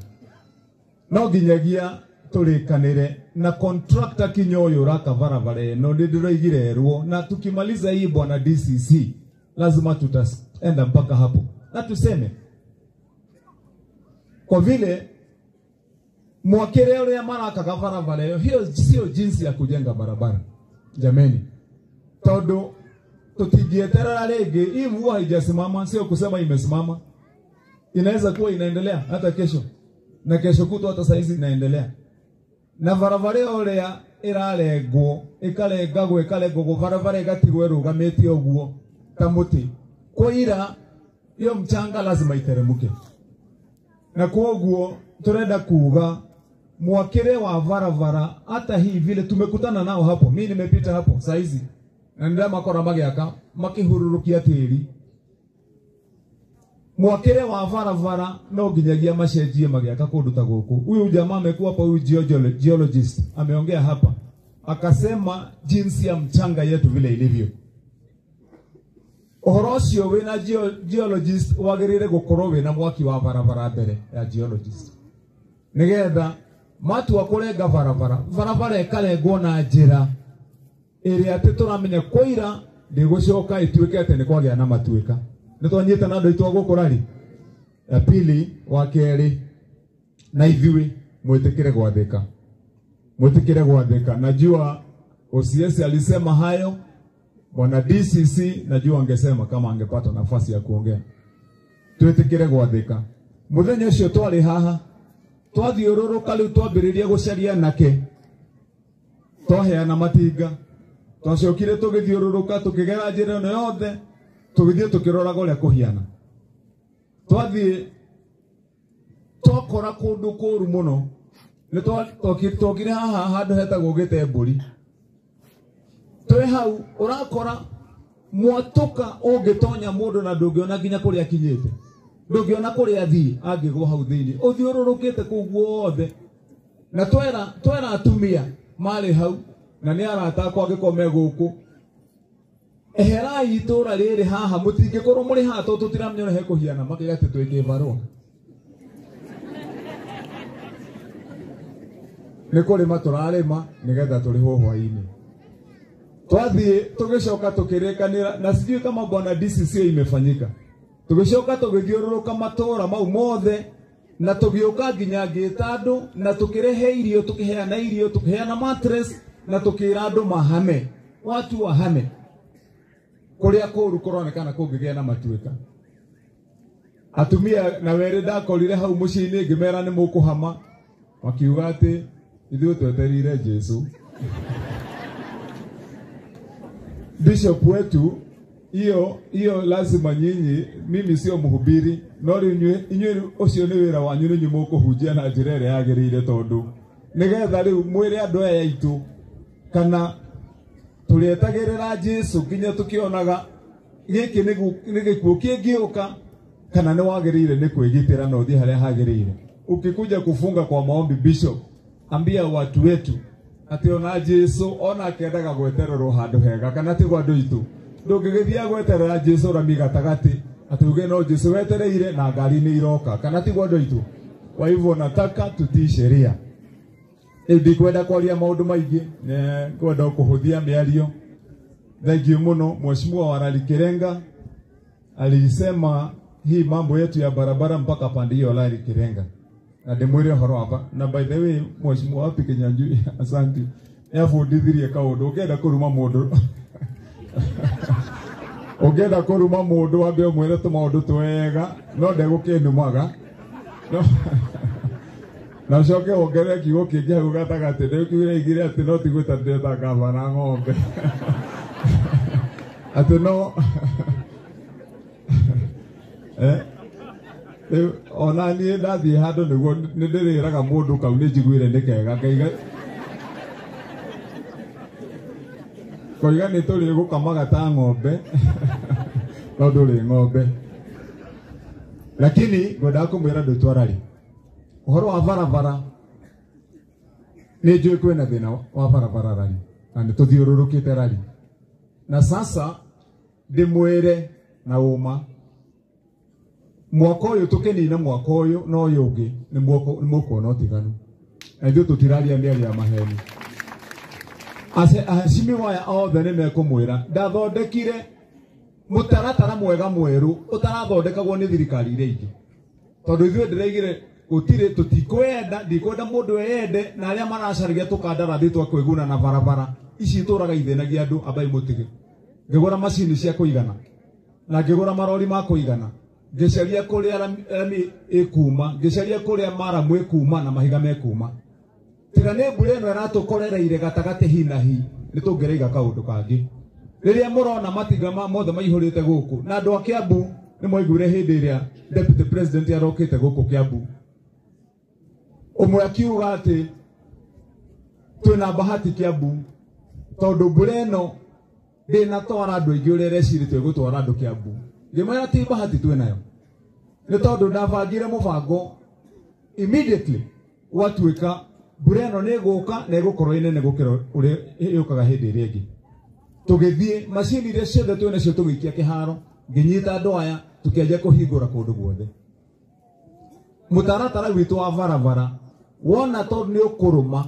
Speaker 2: no nginyagia tũrĩkanĩre na contractor kinya ũyũ ũraka barabara ĩno nĩ ndĩroigire erwo na tukimaliza hii bwana DCC lazima tutaenda mpaka hapo na tuseme kwa vile mwakire ũrĩa marakaga barabara ĩyo, hiyo sio jinsi ya kujenga barabara jameni, tondũ tutingieterera rĩngĩ. Hii mvua haijasimama, sio kusema imesimama, inaweza kuwa inaendelea hata kesho na kesho kutwa, hata saizi inaendelea. Na barabara ũrĩa ĩrarengwo ĩkarengagwo ĩkarengwo barabara ĩgatigwo ĩrũgamĩte ũguo ta mũtĩ kwaira, hiyo mchanga lazima iteremke. Na koguo turenda kuga mwakire wa barabara hata hii vile tumekutana nao hapo, mimi nimepita hapo saizi na ndio makora magiaka makihururukia tĩri. Mwakire wa barabara no nginyagia macenjie magiaka kundu ta guku. Huyu jamaa amekuwa hapa, huyu geologist ameongea hapa akasema jinsi ya mchanga yetu vile ilivyo. Ũhoro ũcio wĩna geologist wagĩrĩire gũkorwo wĩna mwaki wa barabara mbere ya geologist nĩgetha matua kũrenga barabara, barabara ĩkarengwo na njĩra ĩrĩa atĩ tũramenya kũira ndĩgũcoka ĩtuĩke atĩ nĩ kwagĩa na matuĩka. Nĩ twanyita na andũ aitũ a gũkũ rari. Ya pili, wa kerĩ, na ithuĩ mwĩtĩkĩre gwathĩka, mwĩtĩkĩre gwathĩka. Najua OCS alisema hayo, bwana DCC najua angesema kama angepata nafasi ya kuongea. Twĩtĩkĩre gwathĩka. Mũthenya ũcio twarĩ haha twathiũrũrũka rĩu twambĩrĩria gũcaria nake, twaheana matinga, twacokire tũgĩthiũrũrũka tũkĩgera njĩra ĩno yothe tũgĩthiĩ tũkĩroraga ũrĩa kũhiana. Twathiĩ twakora kũndũ kũũru mũno. Nĩ twokire haha handũ hetagwo Gĩtembũri. Twĩ hau ũrakora mwatũka ũngĩtonya mũndũ na ndũngĩona nginya kũrĩa akinyĩte, ndũngĩona kũrĩa athiĩ angĩgwo hau thĩinĩ, ũthiũrũrũkĩte kũu guothe. Na twera atumia marĩ hau na nĩ arata akwa angĩkorwo me gũkũ, eherai itũra rĩrĩ haha, mũtingĩkorwo mũrĩ haha tondũ tũtiramenya ũrĩa hekũhiana. Makĩga atĩ twĩ kĩbarũa nĩ kũrĩma tũrarĩma nĩgetha tũrĩhwo hwaĩ-inĩ. Twathiĩ tũgĩcoka tũkĩrĩkanĩra na sijui kama bwana DCC imefanyika. Tũgĩcoka tũgĩthiũrũrũka matũra mau mothe na tũgĩũka nginya ngĩta andũ na tũkĩrehe irio, tũkĩheana irio, tũkĩheana mattress na tũkĩra andũ mahame, watu wahame kũrĩa kũũru kũronekana kũngĩgĩa na matuĩka. Atumia na werĩ ndakorire hau mũciĩ-inĩ ngĩmera nĩ mũkũhama, makiuga atĩ ithuĩ twetereire Jesũ. Bishop wetu Hiyo hiyo lazima nyinyi, mimi sio mhubiri, no rĩu inyuĩ ũcio nĩ wĩra wanyu, nĩ inyuĩ mũkũhunjia na njĩra ĩrĩa yagĩrĩire, tondũ nĩgetha rĩu mwĩre andũ aya aitũ kana tũrĩetagĩrĩra Jesu nginya tũkĩonaga gĩkĩ nĩ gĩkuũ kĩngĩũka, kana nĩ wagĩrĩire nĩ kwĩgitĩra na ũthiĩ harĩa hagĩrĩire. Ukikuja kufunga kwa maombi, Bishop, ambia watu wetu atĩ ona Jesu ona akendaga gwetererwo handũ hega, kana tiguo andũ aitũ? Ndũngĩgĩthiĩ gweterera Jesu rami gatagatĩ atĩ uge no Jesu wetereire na ngari nĩ iroka, kana tiguo andũ aitũ? Kwa hivyo nataka tutii sheria. Rĩu ndikwenda kwaria maũndũ maingĩ, ngwenda kũhũthia mĩario. Thank you mũno. Mheshimiwa Warali Kirenga alisema hii mambo yetu ya barabara mpaka pande hiyo Lari Kirenga, na ndĩmwĩre ũhoro hapa. Na by the way, Mheshimiwa wapi Kinyanjui, asante, nĩabundithirie kaũndũ. Ũngĩenda kũruma mũndũ, ũngĩenda kũruma mũndũ wambe ũmwĩre tũmaũndũ twega, no ndegũkĩnumaga no na ũcoke wongerere kiugo kĩngĩ hau gatagatĩ. Ndĩkiugire igire atĩ no ti gwĩta ndĩreta gavana ng'ombe, atĩ no rĩu ona niĩ ndathiĩ handũ nĩguo nĩ ndĩrĩraga mũndũ kau nĩ njiguire nĩ kega, ngaiga koiga nĩ tũrĩgũkamaga ta ng'ombe, no ndũrĩ ng'ombe. Lakini ngwendaga kũmwĩra ndũtwarari ũhoro wa barabara, nĩ njũĩ kwĩna thĩna wa barabara rari, na nĩ tũthiũrũrũkĩte rari, na sasa ndĩmwĩre na ũma, mwaka ũyũ tũkĩnina mwaka ũyũ na ũyũ ũngĩ nĩ mũkuona ũtiganu, na ithuĩ tũtiraria mĩario ya maheni. Aheshimiwa aya othe nĩ mekũmwĩra ndathondekire mũtaratara mwega mwerũ ũtarathondekagwo nĩ thirikari iria ingĩ, tondũ ithuĩ ndĩraigire gũtirĩ, tũtikwenda, ndikwenda mũndũ eyende, na arĩa maracaragia tũkandarathi twa kwĩguna na barabara ici itũraga ithĩnagia andũ, ambai mũtige. Ngĩgũra macini cia kũigana na ngĩgũra marori ma kũigana, ngĩcaria kũrĩa rami ĩkuma, ngĩcaria kũrĩa maramu ĩkuma na mahiga mekuma. Tiga nĩ mbura ĩno ĩratũkorereire gatagatĩ hi na hi, nĩ tũngĩraiga kaũndũ kangĩ. Rĩrĩa mũrona matinga mothe maihũrĩte gũkũ, na andũ a Kiambu nĩ mwaiguire hĩndĩ ĩrĩa Deputy President arokĩte gũkũ Kiambu, ũmwe akiuga atĩ twĩna bahati Kiambu tondũ mbura ĩno ndĩnatwara andũ aingĩ ũrĩa ĩrecirĩtio ĩgũtwara andũ Kiambu. Ngĩmwĩra ti bahati twĩnayo, nĩ tondũ ndabangire mũbango immediately gwatuĩka mbura ĩno nĩ ĩgũka na ĩgũkorwo ĩ nene gũkĩra ũrĩa yũkaga hĩndĩ ĩrĩa ĩngĩ. Tũgĩthiĩ macini iria ciothe twĩ nacio tũgĩikia kĩharo, ngĩnyita andũ aya tũkĩanjia kũhingũra kũndũ guothe. Mũtaratara witũ wa barabara wona tondũ nĩ ũkũrũma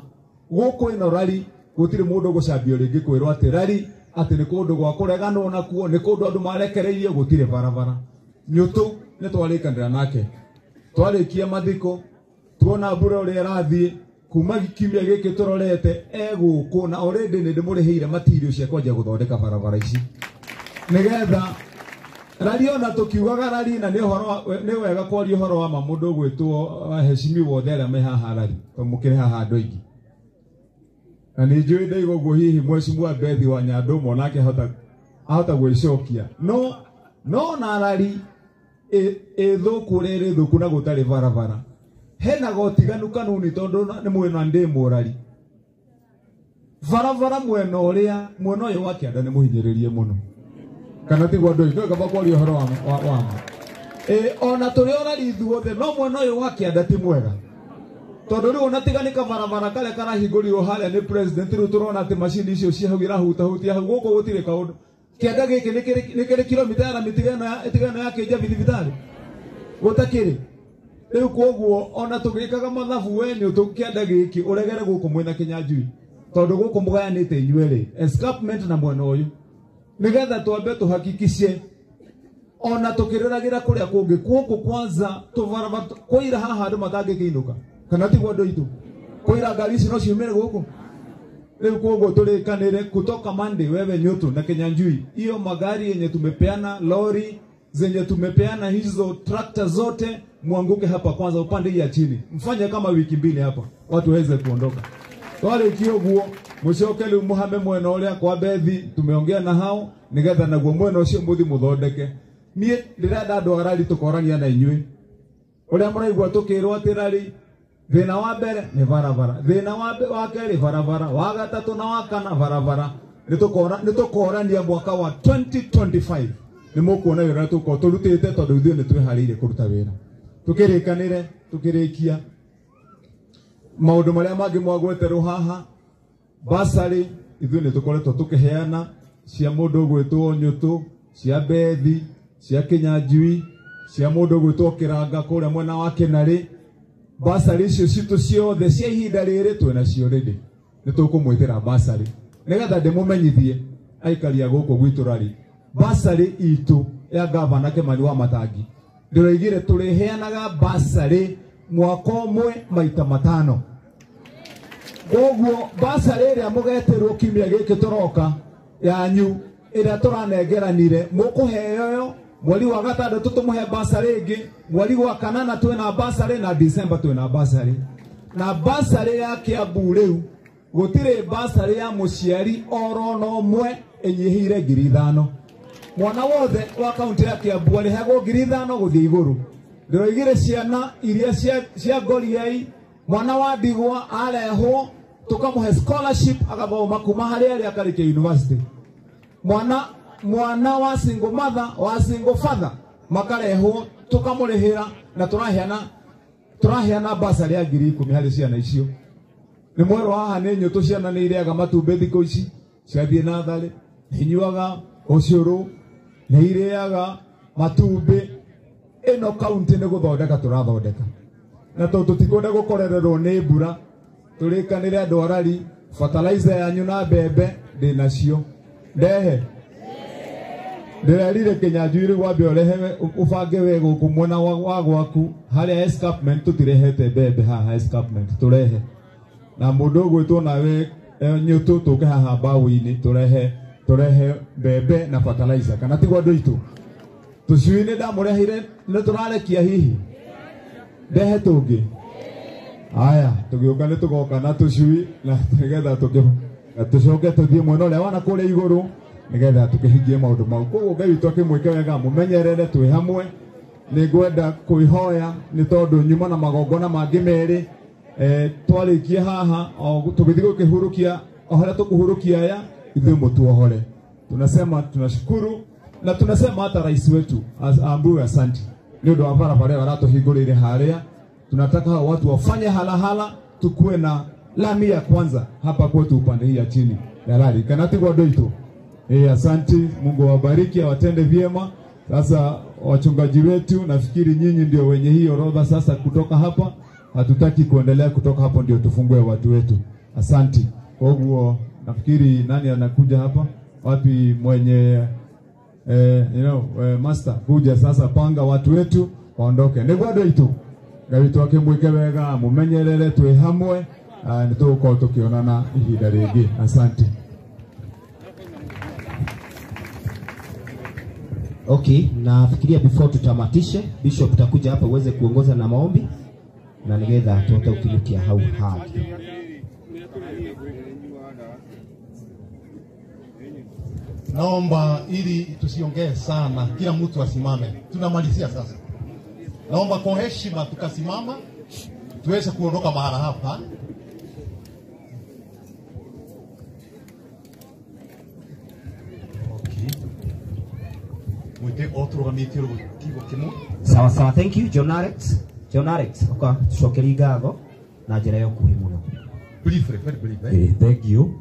Speaker 2: gũkũ ĩno rari, gũtirĩ mũndũ ũgũcambio rĩngĩ kwĩrwo atĩ rari atĩ nĩ kũndũ gwa kũreganwo nakuo, nĩ kũndũ andũ marekereirio, gũtirĩ barabara. Nyũtũ nĩ twarĩkanĩra nake, twarĩkia mathiko tuona mbura ũrĩa ĩrathiĩ kuma kiumia gĩkĩ tũrorete egũkũ, na already nĩ ndĩmũrĩhĩire material cia kwanjia gũthondeka barabara ici nĩgetha rari ona tũkiugaga rari, na nĩ ũhoro nĩ wega kwaria ũhoro wa ma mũndũ ũgwĩtwo heshimiwa othe arĩa me haha rari, tondũ mũkĩrĩ haha andũ aingĩ, na nĩ njũĩ ndaigua ũguo hihi mheshimiwa Bethi wa Nyandumo nake ahota gwĩcokia, no na rari ĩthũku ũrĩa ĩrĩ thũku na gũtarĩ barabara, hena gotiganu kanuni, tondũ nĩ mwena ndĩ mũrari barabara mwena ũrĩa mwena ũyũ wa kĩanda nĩ mũhinyĩrĩrie mũno, kana tiguo andũ aitũ? Kaba kwaria ũhoro wa ma. Ona tũrĩ orari ithuothe, no mwena ũyũ wa kĩanda ti mwega, tondũ rĩu ona tiga nĩ kabarabara karĩa karahingũrirwo harĩa nĩ president, rĩu tũrona atĩ macini icio cia hau irahutahutia hau, gũkũ gũtirĩ kaũndũ. Kĩanda gĩkĩ nĩ kĩrĩ kilomita ya rami tiga ĩno ya Kĩnjabi thibitarĩ gũtakĩrĩ. Rĩu kwoguo ona tũgĩkaga mathabu we nĩ kĩanda gĩkĩ ũregere gũkũ mwĩna Kinyanjui, tondũ gũkũ mũgayanĩte inyuerĩ escarpment na mwena ũyũ, nĩgetha twambe tũhakikice ona tũkĩrĩragĩra kũrĩa kũngĩ gũkũ kwanza tũbarabara kũira haha andũ matangĩkĩinũka, kana tiguo andũ aitũ? Kũira ngari ici no ciumĩre gũkũ. Rĩu kwoguo tũrĩkanĩre kutoka Monday, wewe Nyutu na Kinyanjui, hiyo magari yenye tumepeana, lori zenye tumepeana, hizo trakta zote muanguke hapa kwanza, upande hii ya chini, mfanye kama wiki mbili hapa watu waweze kuondoka. Twarĩkia ũguo mũcoke rĩu mũhame mwena ũrĩa kwa Bethi, tumeongea na hao. nigetha naguo mwena ucio muthi muthondeke. Nie ndirenda andu a rari tukorania na inyui uria muraigua tukirwo ati rari thina wa mbere ni barabara, thina wa keri barabara, wa gatatu na wa kana barabara. Nitukorania mwaka wa 2025 ni mukuona wira tuko turutite tondu ithuĩ nĩ twĩharĩirie kũruta wĩra. Tukĩrĩkanĩre tukĩrĩkia maũndũ marĩa mangĩ mwagweterwo haha. Basarĩ ithuĩ nĩ tũkoretwo tũkĩheana cia mũndũ ũgwĩtwo Nyũtũ, cia Bethi, cia Kĩnyanjui, cia mũndũ ũgwĩtwo Kĩranga kũrĩa mwena wa Kĩnarĩ. Basarĩ icio citũ ciothe cia ihinda rĩrĩ twĩnacio rĩndĩ nĩ tũkũmwĩtĩra basarĩ nĩgetha ndĩmũmenyithie aikari a gũkũ gwitũ rari. Basarĩ itũ ya gavana Kimani wa Matangi ndĩroigire tũrĩheanaga basarĩ mwaka ũmwe maita matano. Koguo basarĩ ĩrĩa mũgetĩrwo kiumia gĩkĩ tũroka yanyu ĩrĩa tũranengeranire mũkũheo yo mweri wa gatandatũ tũmũhe basarĩ ĩngĩ, mweri wa kanana twĩna basarĩ na December twĩna basarĩ. Na basarĩ ya Kiambu rĩu gũtirĩ basarĩ ya mũciari orona ũmwe ĩnyihĩire 5,000. Mwana wothe wa kaunti ya Kiambu arĩhagwo 5,000 gũthiĩ igũrũ. Ndĩroigire ciana iria cia ngoriai, mwana wa ndigwa arehwo tukamũhe scholarship agathoma kuma harĩa arĩ akarĩkia university. Mwana wa single mother wa single father makarehwo tukamũrĩhĩra na tũraheana basarĩ ya 10,000 harĩ ciana icio. Nĩ mwerũ haha nĩ Nyũtũ, ciana nĩ irĩaga matumbĩ thikũ ici ciathiĩ natharĩ, nĩ inyuaga ũcũrũ, nĩ irĩaga matumbĩ. Ĩno kaunti nĩ gũthondeka tũrathondeka, na tondũ tũtikwenda gũkorererwo nĩ mbura tũrĩkanĩre andũ a rari fertilizer yanyu na mbembe ndĩnacio ndehe. Ndĩrerire Kĩnyanjui rĩu wambe ũrehe ũbange we gũkũ mwena wa gwaku harĩa escarpment tũtirehete mbembe haha escarpment tũrehe na mũndũ ũgwĩtwo nawe Nyũtũ tũke haha mbaũ-inĩ tũrehe mbembe na fertilizer kana tiguo andũ aitũ. Tũcui nĩ ndamũreheire nĩ tũrarekia hihi ndehe tũngĩ. Aya tũgĩũka nĩ tũgoka na tũcui na nĩgetha tũcoke tũthiĩ mwena ũrĩa wana kũrĩa igũrũ nĩgetha tũkĩhingie maũndũ mau. Koguo Ngai witũ akĩmwĩke wega mũmenyerere twĩ hamwe. Nĩ ngwenda kwĩhoya nĩ tondũ nyuma na magongona mangĩ merĩ twarĩkie haha tũgĩthiĩ gũkĩhurũkia o harĩa tũkũhurũkia aya ithuĩ mũtuohore. Tunasema tunashukuru na tunasema hata rais wetu aambiwe asante nĩ ũndũ wa barabara ĩyo aratũhingũrĩire harĩa. Tunataka hao watu wafanye halahala, tukue na lami ya kwanza hapa kwetu upande hii ya chini ya rari kana tiguo andũ aitũ. Asante, Mungu awabariki awatende vyema. Sasa wachungaji wetu, nafikiri nyinyi ndio wenye hii orodha sasa kutoka hapa. Hatutaki kuendelea kutoka hapo ndio tufungue watu wetu. Asante. Koguo nafikiri nani anakuja hapa? Wapi mwenye master kuja sasa, panga watu wetu waondoke. Nĩguo andũ aitũ. Ngai witũ akĩmwĩke wega, mũmenyerere twĩ hamwe, nĩ tũgũkorwo tũkĩonana ihinda rĩngĩ. Asante.
Speaker 3: Okay, nafikiria before tutamatishe, Bishop utakuja hapa uweze kuongoza na maombi na nigetha tuote ukinukia hau haki.
Speaker 4: Naomba ili tusiongee sana, kila mtu asimame. Tunamalizia sasa. Naomba kwa heshima tukasimama tuweze kuondoka mahala hapa. Okay. Mwite otrugamĩtie kiugo kĩmwe.
Speaker 3: Sawa sawa, thank you John Alex. John Alex, oka tucokerie ngatho na njĩra ya ũkuhĩ mũno.
Speaker 4: Briefly, very brief.
Speaker 5: Thank you.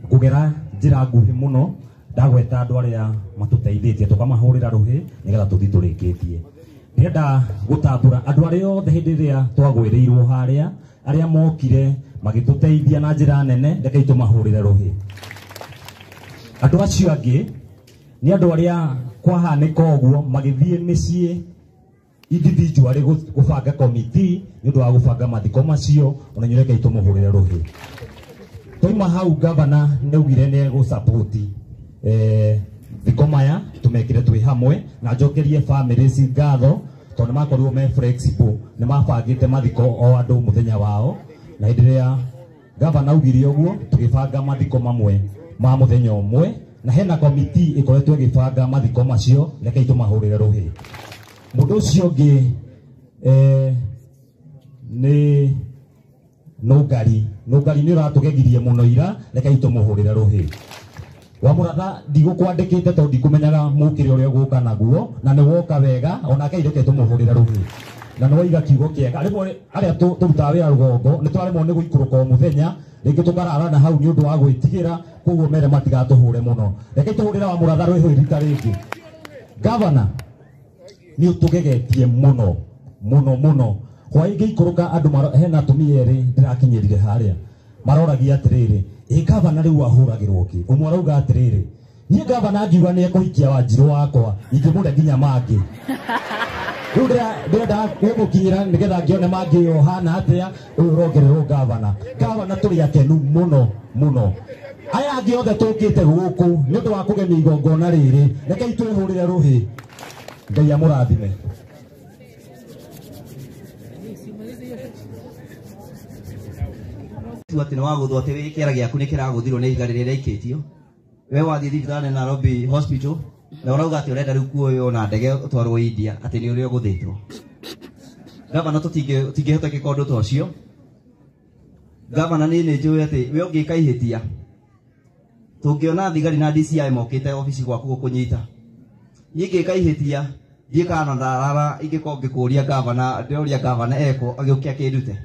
Speaker 5: Kugera njĩra nguhĩ mũno ndagweta andũ arĩa matũteithĩtie tũkamahũrĩra rũhĩ nĩgetha tũthiĩ tũrĩkĩtie. Ndĩrenda gũtambũra andũ arĩa othe hĩndĩ ĩrĩa twagwĩrĩirwo harĩa, arĩa mokire magĩtũteithia na njĩra nene, rekei tũmahũrĩre rũhĩ. Andũ acio angĩ nĩ andũ arĩa kwahanĩka ũguo magĩthiĩ mĩciĩ individually gũbanga committee nĩ ũndũ wa gũbanga mathiko macio, ona inyuĩ rekei tũmũhũrĩre rũhĩ. Twauma hau gavana nĩ augire nĩ egũ-support thiko maya tumekire twi hamwe na njokerie families ngatho tondu makorirwo me flexible, ni mabangite mathiko o andu muthenya wao, na hindi ria gavana augire uguo tugibanga mathiko mamwe ma muthenya umwe Na hena komiti ĩkoretwo ĩgĩbanga mathiko macio, rekei tũmahũrĩre rũhĩ. Mũndũ ũcio ũngĩ nĩ Nũngari. Nũngari nĩ ũratũgegirie mũno ira, rekei tũmũhũrĩre rũhĩ. Wa Mũratha ndigũkwandĩkĩte tondũ ndikũmenyaga mũkĩre ũrĩa ũgũka naguo, na nĩ woka wega, onake reke tũmũhũrĩre rũhĩ. Na nĩ waiga kiugo kĩega. Rĩmwe arĩa tũrutaga wĩra rũgongo nĩ twaremwo nĩ gũikũrũka o mũthenya, rĩngĩ tũkarara na hau nĩ ũndũ wa gwĩtigĩra, koguo mere matigatũhũre mũno. Rekei tũhũrĩre wa Mũratha rũhĩ rita rĩngĩ. Gavana nĩ ũtũgegetie mũno mũno mũno. Hwaĩ ngĩikũrũka andũ hena atumia erĩ ndĩrakinyĩrire harĩa maroragia atĩrĩrĩ, ĩ gavana rĩu ahũragĩrwo kĩ? Ũmwe arauga atĩrĩrĩ, niĩ gavana ngiuga nĩ ekũhikia Wanjirũ wakwa, ingĩmũre nginya mangĩ. Rĩu ndĩrenda gũmũkinyĩra nĩgetha ngĩone mangĩ ĩyo hana atĩa, ũyũ ũrongererwo gavana. Gavana tũrĩ akenu mũno mũno. Aya angĩ othe tũkĩte gũkũ nĩ ũndũ wa kũgemia igongona rĩrĩ, rekei twĩhũrĩre rũhĩ. Ngai amũrathime.
Speaker 6: Atĩ nĩ wagũthwo atĩ kĩara gĩaku nĩ kĩragũthirwo nĩ ihiga rĩrĩa rĩaikĩtio. We wathiĩ thibitarĩ Nairobi Hospital na ũrauga atĩ ũrenda rĩu kuoywo na ndege ũtwarwo India atĩ nĩ ũrĩa ũgũthĩtwo. Gavana tũtingĩhota ũndũ ta ũcio. Gavana niĩ nĩ njũĩ atĩ we ũngĩka ihĩtia, tũngĩona thigari na DCI mokĩte obici gwaku gũkũnyita. Niĩ ngĩka ihĩtia, ndiĩ kana ndarara ingĩkorwo ngĩkũria gavana, ndĩroria gavana ekwo agĩũke akĩndute.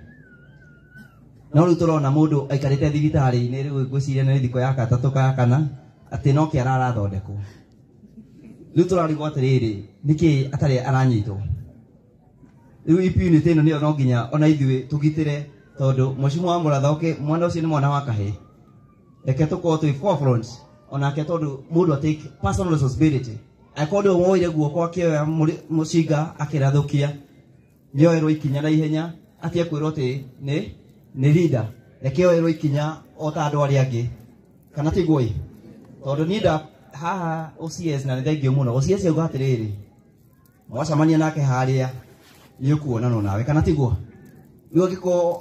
Speaker 6: No rĩu tũrona mũndũ aikarĩte thibitarĩ-inĩ rĩu ngwĩciria nĩ thikũ ya gatatũ ka kana atĩ no kĩara arathondekwo. Rĩu tũrarigwo atĩrĩrĩ, nĩkĩ atarĩ aranyitwo? Rĩu impunity ĩno nĩyo no nginya ona ithuĩ tũgitĩre, tondũ mũcimu wa Mũratha oke, mwana ũcio nĩ mwana wa kahĩĩ. Reke tũkorwo twĩ forefront onake, tondũ mũndũ a take personal responsibility. Angĩkorwo nĩwe woire guoko akĩoya mũcinga akĩrathũkia, nĩoerwo ikinya na ihenya, atige kwĩrwo atĩ nĩ leader. Reke oerwo ikinya o ta andũ arĩa angĩ, kana tiguo ĩ? Tondũ niĩ nda haha OCS na nĩ thengiũ mũno. OCS auga atĩrĩrĩ, mwacemania nake harĩa nĩ ũkuonanwo nawe, kana tiguo? Rĩu angĩkorwo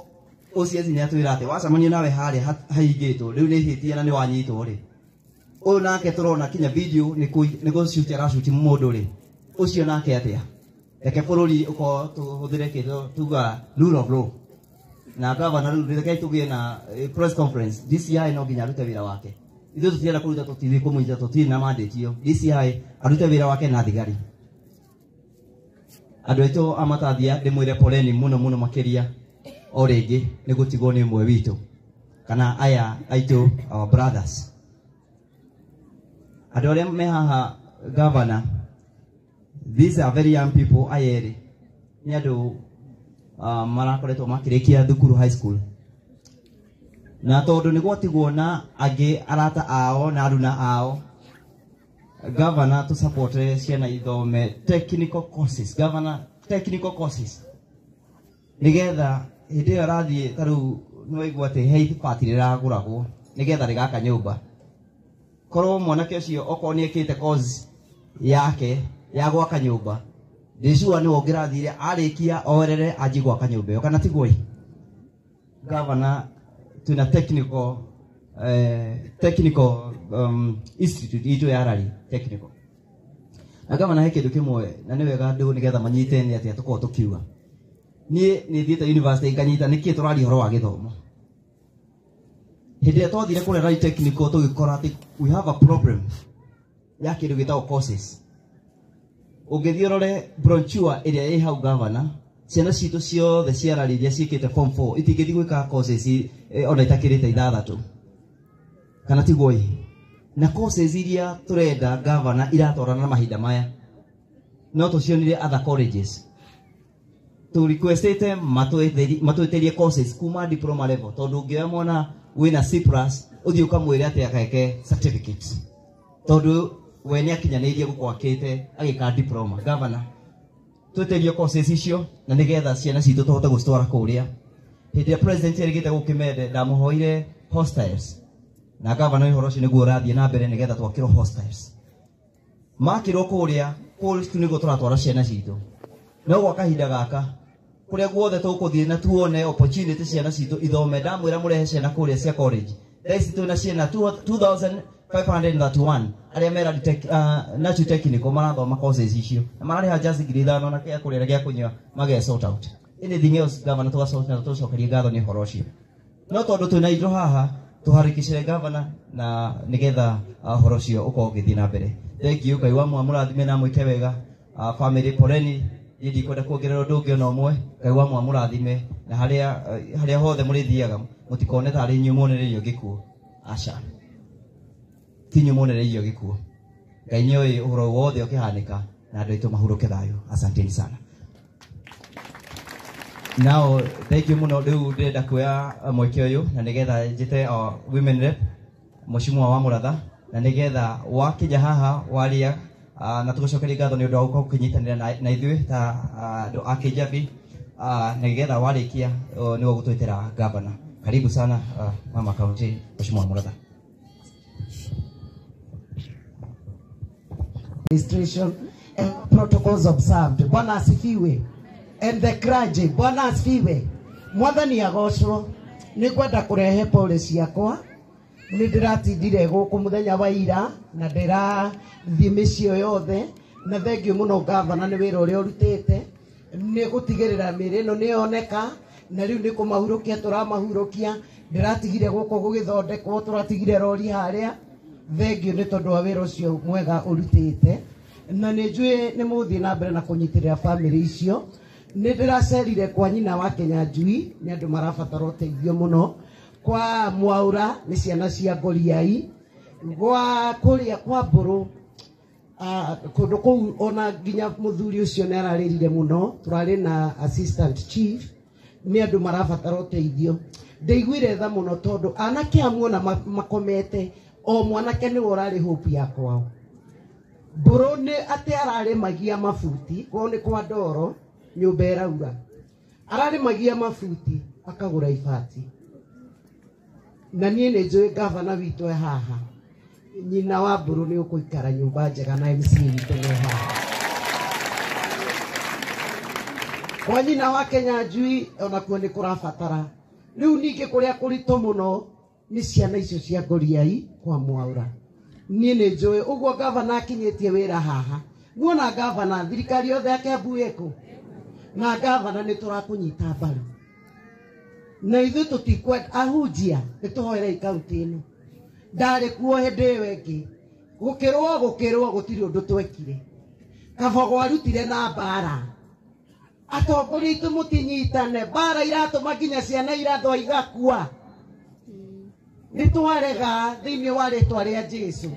Speaker 6: OCS nĩ atwĩra atĩ wacemania nawe harĩa hahingĩtwo, rĩu nĩ ihĩtia na nĩ wanyitwo rĩ, ũyũ nake tũrona kinya video nĩ gũcuti aracuti mũndũ rĩ, ũcio nake atĩa? Reke bũrũri ũkorwo tũhũthĩre kĩndũ tuga rule of law. Na gavana rĩu reke tũgĩe na press conference. DCI no nginya arute wĩra wake. Ithuĩ tũtirenda kũruta, tũtithiĩ kũmũnyita, tũtirĩ na mandate ĩyo. DCI arute wĩra wake na thigari. Andũ aitũ a Matathia ndĩmwĩre poleni mũno mũno makĩria o rĩngĩ nĩ gũtigwo nĩ ũmwe witũ kana aya aitũ, our brothers. Andũ arĩa me haha gavana, these are very young people. Aya erĩ nĩ andũ marakoretwo makĩrĩkia thukuru high school, na tondũ nĩ gwatigwo na angĩ arata ao na aruna ao, gavana tũ support ciana ithome technical courses. Gavana, technical courses nigetha hĩndĩ ĩyo arathiĩ, ta rĩu nĩ waigua atĩ he ibati rĩragũragwo nigetha rĩgaka nyũmba, korwo mwanake ũcio okorwo nĩ ekĩte course yake ya gwaka nyũmba, ndĩcua nĩwe ũngĩrathire arĩkia oerere anjie gwaka nyũmba ĩyo, kana tiguo ĩ? Gavana, twĩna technical institute itũ ya Rari technical. Na gavana, he kĩndũ kĩmwe na nĩ wega andũ nĩgetha manyite nĩ atĩa tũkorwo tũkiuga. Niĩ nĩ thiĩte university nganyita nĩkĩ tũraria ũhoro wa gĩthomo. Hĩndĩ ĩrĩa twathire kũrĩa Rari technical, tũgĩkora atĩ we have a problem ya kĩndũ gĩtagwo courses. Ũngĩthiĩ ũrore brochure ĩrĩa ĩ hau gavana, ciana citũ ciothe cia Rari iria ciĩkĩte form 4 itingĩthiĩ gwĩka courses ona itakĩrĩte ithathatũ, kana tiguo ĩ? Na courses iria tũrenda gavana iratwarana na mahinda maya no tũcionire other colleges. Tũ requestĩte matwĩtĩrie courses kuma diploma level, tondũ ũngĩoya mwana wĩna C plus ũthiĩ ũkamwĩre atĩ akeke certificate, tondũ we nĩ akinyanĩirie gũkorwo akĩte agĩka diploma. Gavana, twĩtĩrie courses icio na nĩgetha ciana citũ tũhote gũcitwara kũrĩa. Hĩndĩ ĩrĩa president erĩgĩte gũkĩmende, ndamũhoire hostels, na gavana ũhoro ũcio nĩguo ũrathiĩ na mbere nĩgetha twakĩrwo hostels. Makĩrwo kũrĩa kũu nĩguo tũratwara ciana citũ, no gwa kahinda gaka kũrĩa guothe tũkũthiĩ na tuone opportunity ciana citũ ithome, ndamwĩra mũrehe ciana kũrĩa cia college. Thaa ici twĩna ciana 531 arĩa mera natural technical marathoma courses icio na mararĩha just 5,000 na kĩa kũrĩa gĩa kũnyua mage sort out. Anything else governor tũgacoka na tũcokerie ngatho nĩ ũhoro ũcio. No tondũ twĩna indo haha tũharikicire governor na nĩgetha ũhoro ũcio ũkorwo ũgĩthiĩ na mbere. Thank you. Ngai wa mwamũrathime na mwĩke wega. Family poleni, niĩ ndikwenda kuongerera ũndũ ũngĩ ona ũmwe. Ngai wa mwamũrathime na harĩa hothe mũrĩthiaga mũtikone tarĩ inyuĩ muonereirio gĩkuũ. Aca, ti inyuĩ muonereirio gĩkuũ. Ngai nĩoĩ ũhoro wothe ũkĩhanĩka na andũ aitũ mahurũke thayũ. Asanteni sana. Now, thank you mũno. Rĩu ndĩrenda kuoya mweke ũyũ na nĩgetha njĩte women rep Mheshimiwa wa Mũratha na nĩgetha wakinya haha waria na tũgũcokeria ngatho nĩ ũndũ wa gũkorwo ũkĩnyitanĩra na ithuĩ ta andũ a Kĩnjabi nĩgetha warĩkia nĩwe ũgũtwĩtĩra governor. Karibu sana mama county Mheshimiwa Mũratha.
Speaker 7: Administration and protocols observed. Bwana asifiwe. And the clergy, Bwana asifiwe. Mwathani agocwo. Nĩngwenda kũrehe pole ciakwa. Nĩ ndĩratindire gũkũ mũthenya wa ira na ndĩrathiĩ mĩciĩ yothe na thengiũ mũno gavana nĩ wĩra ũrĩa ũrutĩte nĩ gũtigĩrĩra mĩĩrĩ ĩno nĩ yoneka na rĩu nĩ kũmahurũkia tũramahurũkia. Ndĩratigire gũkũ gũgĩthondekwo, tũratigire rori harĩa. Thengiũ nĩ tondũ wa wĩra ũcio mwega ũrutĩte na nĩ njũĩ nĩ mũgũthiĩ na mbere na kũnyitĩrĩra bamĩrĩ icio. Nĩ ndĩracerire kwa nyina wa Kĩnyanjui nĩ andũ marabatara ũteithio mũno, kwa Mwaura nĩ ciana cia Ngoriai, gwa kũrĩa kwa Mbũrũ kũndũ kũu ona nginya mũthuri ũcio nĩ ararĩrire mũno. Tũrarĩ na assistant chief nĩ andũ marabatara ũteithio. Ndĩiguire tha mũno tondũ anake amwe ona makomete o mwanake nĩwe ũrarĩ hope ya kwao. Mbũrũ nĩ atĩ ararĩmagia mabuti kwao nĩ kwa ndoro nyũmba ĩraura, ararĩmagia mabuti akagũra ibati. Na niĩ nĩ njũĩ gavana witũ e haha, nyina wa Mbũrũ nĩ ũkũikara nyũmba njega na MC witũ nĩ haha. Kwa nyina wa Kĩnyanjui onakuo nĩ kũrabatara. Rĩu ningĩ kũrĩa kũritũ mũno nĩ ciana icio cia Ngoriai kwa Mwaura. Niĩ nĩ njũĩ ũguo gavana akinyĩtie wĩra haha. Muona gavana thirikari yothe ya Kiambu ĩkũ na gavana nĩ tũrakũnyita mbaru na ithuĩ tũtikwenda ahunjia nĩ tũhoerei kaunti ĩno. Ndarĩ kuo hĩndĩ ĩyo ĩngĩ gũkĩrwo gũtirĩ ũndũ twekire. Kabogo arutire na mbara. Atongoria aitũ mũtinyitane, mbara iratũma nginya ciana irathwa igakua. Nĩ twarega thĩinĩ wa rĩtwa rĩa Jesũ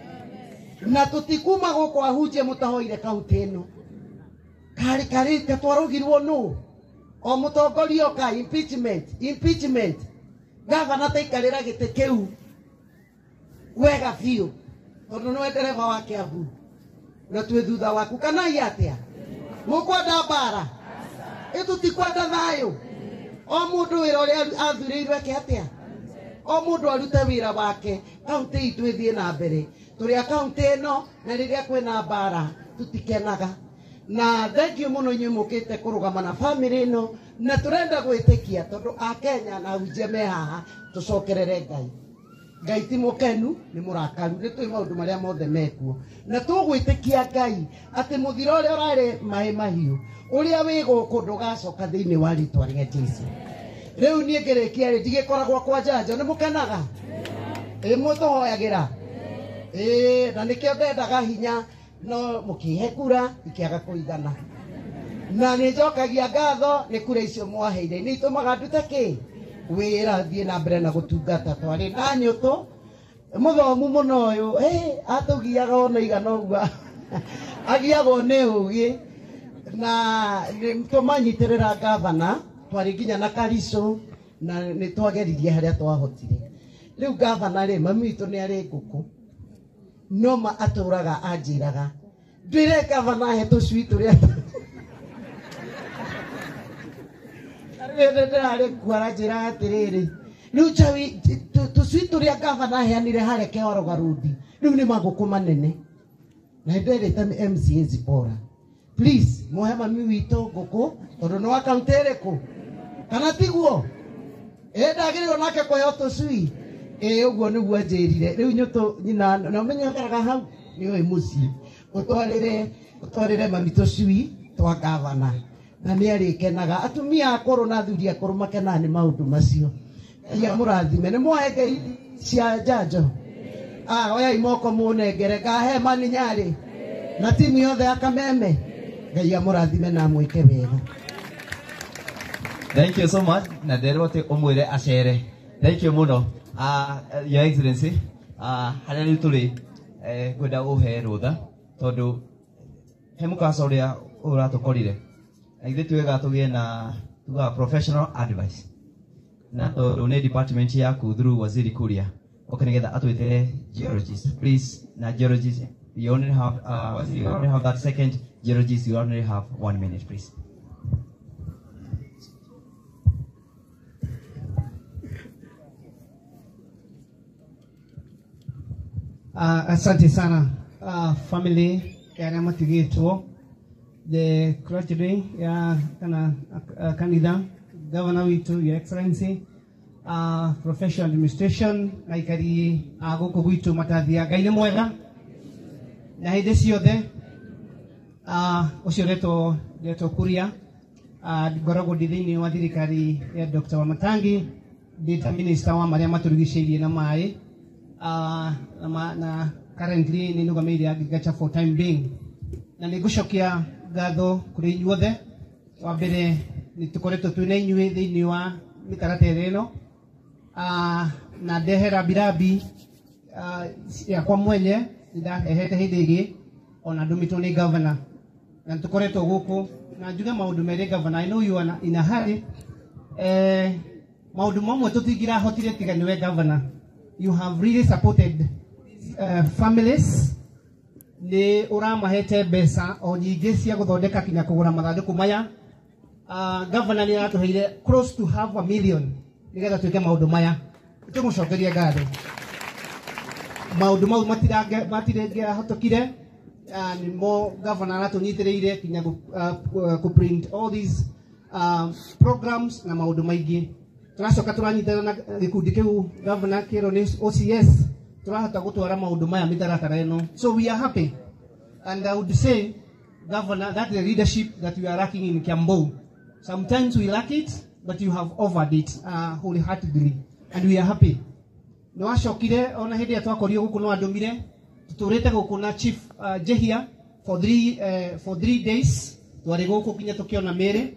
Speaker 7: na tũtikuma gũkũ ahunjia mũtahoire kaunti ĩno. Karĩ karĩ twarũgirwo nũ o mũtongoria oka impeachment. Gavana taikarĩra gĩtĩ kĩu wega biũ tondũ nĩwe ndereba wa Kiambu na twĩ thutha waku. Kana i atĩa? Mũkwenda mbara? Ĩ tũtikwenda thayũ. O mũndũ wĩra ũrĩa athurĩirwo eke atĩa? O mũndũ arute wĩra wake, kaunti itũ ĩthiĩ na mbere. Tũrĩ a kaunti ĩno na rĩrĩa kwĩna mbara tũtikenaga. Na thengiũ mũno inyuĩ mũkĩte kũrũgama na bamĩrĩ ĩno na tũrenda gwĩtĩkia tondũ a Kenya na ahunjia me haha tũcokerere Ngai. Ngai ti mũkenu nĩ mũrakaru, nĩ tũĩ maũndũ marĩa mothe mekuo na tũgwĩtĩkia Ngai atĩ mũthiro ũrĩa ũrarĩ maĩ mahiũ ũrĩa wĩ gũkũ ndũgacoka thĩinĩ wa rĩtwa rĩa Jesũ. Rĩu niĩ ngĩrĩkia rĩ ndigĩkoragwo kwa njanjo, nĩ mũkenaga? Ĩ mũtũhoyagĩra? Ĩ na nĩkĩo ndendaga hinya no mũkĩhe kura ikĩaga kũigana. Na nĩ njokagia ngatho nĩ kura icio mwaheire nĩ itũmaga ndute kĩ wĩra thiĩ na mbere na gũtungata. Twarĩ na nyũtũ mũthomu mũno ũyũ atũgiaga ona igana ũguo agiagwo nĩ ũgĩ na tũmanyitĩrĩra gavana twarĩ nginya na Karicũ na nĩ twageririe harĩa twahotire. Rĩu gavana rĩ mami witũ nĩ arĩ ngũkũ no ma atũraga anjĩraga ndwĩre gavana he tũcui tũrĩa ndĩrarĩ kuo aranjĩraga atĩrĩrĩ rĩu njawi tũcui tũrĩa gavana aheanire harĩa Kehoro Garundi rĩu nĩ magũkũ manene. Na nderĩte MCA Zipporah, please muhe mami witũ ngũkũ tondũ nĩ wa kaunti ĩrĩkũ kana tiguo? Ĩ ndagĩrĩirwo nake kũheo tũcui. Ĩĩ ũguo nĩguo anjĩrire. Rĩu nyũtũ nyina na ũmenye ũkaraga hau nĩ ũĩ mũciĩ. Ũtwarĩre mami tũcui twa gavana. Na nĩ arĩkenaga. Atumia akũrũ na athuri akũrũ makenaga nĩ maũndũ macio. Ngai amũrathime. Nĩ mwahe Ngai cia njanjo. Oyai moko mũnengere. Ngahe mani nyarĩ. Na timu yothe ya Kameme. Ngai amũrathime na amwĩke wega.
Speaker 6: Thank you so much. Na nderwo atĩ ũmwĩre acere. Thank you mũno. Your Excellency, harĩa rĩu tũrĩ, ngwenda ũhe rũtha tondũ he mũkaca ũrĩa ũratũkorire. Na ithuĩ twega tũgĩe na tugaga professional advice. Na tondũ nĩ department yaku through Waziri Kuria. Okay, nĩgetha atwĩtĩre geologist. Please, na geologist, you only have, you only have that second geologist, you only have 1 minute, please.
Speaker 8: Asante sana family ya arĩa matigĩtwo, the clergy ya kana kanitha, governor witũ, Your Excellency, professional administration na aikari a gũkũ gwitũ matathia. Ngai nĩ mwega na hĩndĩ ciothe. Ũcio retwo Kuria, ngoragwo ndĩ thĩinĩ wa thirikari ya Dr. Wamatangi, ndĩ ta minister wa marĩa matũrigicĩirie na maĩ, na currently nĩ nũgamĩrĩire agriculture for time being. Na nĩ ngũcokia ngatho kũrĩ inyuothe. Wa mbere nĩ tũkoretwo twĩ na inyuĩ thĩinĩ wa mĩtaratara ĩno, na ndehera mbirabi yakwa mwenye nĩ ndahehete hĩndĩ ĩngĩ ona ndũmĩtwo nĩ governor, na nĩ tũkoretwo gũkũ na njuge maũndũ merĩ. Governor, I know you are in a hurry. Maũndũ mamwe tũtingĩrahotire tiga nĩwe governor. You have really supported families. Nĩ ũramahete mbeca o nyingĩ cia gũthondeka kinya kũgũra mathandũkũ maya. Governor nĩ aratũheire close to 500,000 nĩgetha twĩke maũndũ maya. Tũmũcokerie ngatho. Maũndũ mau matirangĩahotokire, nĩmo governor aratũnyitĩrĩire kinya kũ print all these programs na maũndũ maingĩ. Tũracoka tũranyitana na gĩkundi kĩu governor kĩrwo nĩ OCS, tũrahota gũtwara maũndũ maya mĩtaratara ĩno. So we are happy, and I would say, Governor, that the leadership that we are lacking in Kiambu. Sometimes we lack it, but you have offered it wholeheartedly, and we are happy. Nĩ wacokire ona hĩndĩ ĩrĩa twakorirwo gũkũ no andũmire tũtũrĩte gũkũ na Chief Jehia for 3 days. Twarĩ gũkũ nginya tũkĩona mĩrĩ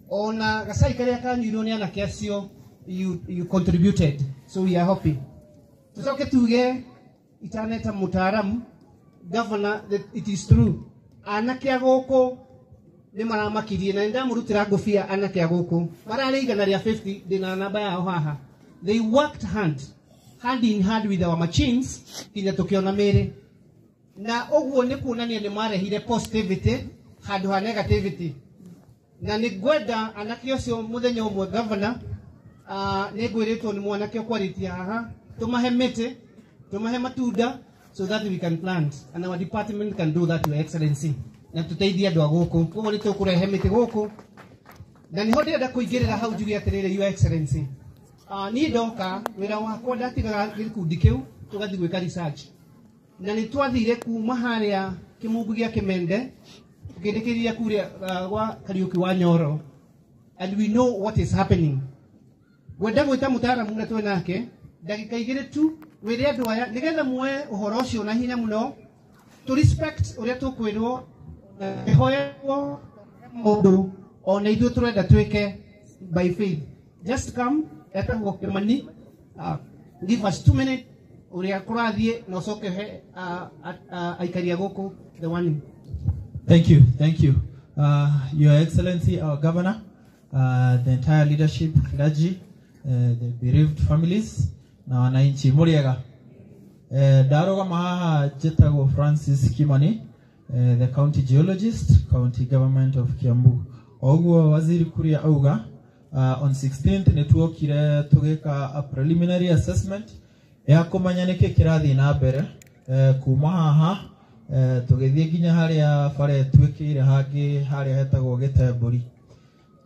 Speaker 8: ona gacai karĩa kanyuirwo nĩ anake acio, you contributed, so we are happy. Tucoke tuge itaneta mũtaaramu, Governor, that it is true anake a gũkũ nĩ maramakirie, na nĩndamũrutĩra ngũbia. Anake a gũkũ mararĩ 150, ndĩna namba yao haha. They worked hand in hand with our machines nginya tũkĩona mĩrĩ, na ũguo nĩ kuonania nĩ marehire positivity handũ ha negativity. Na nĩ ngwenda anake ũcio mũthenya ũmwe, Governor, nĩ ngwĩrĩtwo nĩ mwanake ũkwarĩtie haha, tũmahe mĩtĩ, tũmahe matunda, so that we can plant, and our department can do that, Your Excellency, na tũteithie andũ a gũkũ. Koguo nĩ tũkũrehe mĩtĩ gũkũ, na nĩho ndĩrenda kũingĩrĩra hau njuge atĩrĩrĩ, Your Excellency, niĩ ndoka wĩra wakwa ndatigaga gĩkundi kĩu tũgathiĩ gwĩka research, na nĩ twathire kuma harĩa kĩmungu gĩa Kĩmende tũkĩrĩkĩrĩria kũrĩa gwa Kariũki wa Nyoro, and we know what is happening. Ngwenda gwĩta mũtaaramu ũrĩa twĩ nake ndagĩka igĩrĩ tu, wĩre andũ aya nĩgetha muoe ũhoro ũcio na hinya mũno, to respect ũrĩa tũkwĩrwo, ĩhoyagwo mũndũ ona ithuĩ tũrenda twĩke by faith. Just come, etagwo Kĩmani, give us 2 minutes ũrĩa kũrathiĩ na ũcoke he aikari a gũkũ the one.
Speaker 9: Thank you, thank you. Your Excellency, our Governor, the entire leadership, clergy, the bereaved families, na wananchi mũrĩega. Ndarũgama haha njĩtagwo Francis Kimani, the county geologist, county government of Kiambu. Oguo Waziri Kuria auga, on 16th nĩ tuokire tũgĩka a preliminary assessment ya kũmenya nĩkĩ kĩrathiĩ na mbere, kuma haha tũgĩthiĩ nginya harĩa bara ĩtuĩkĩire hangĩ harĩa hetagwo Gĩtembũri.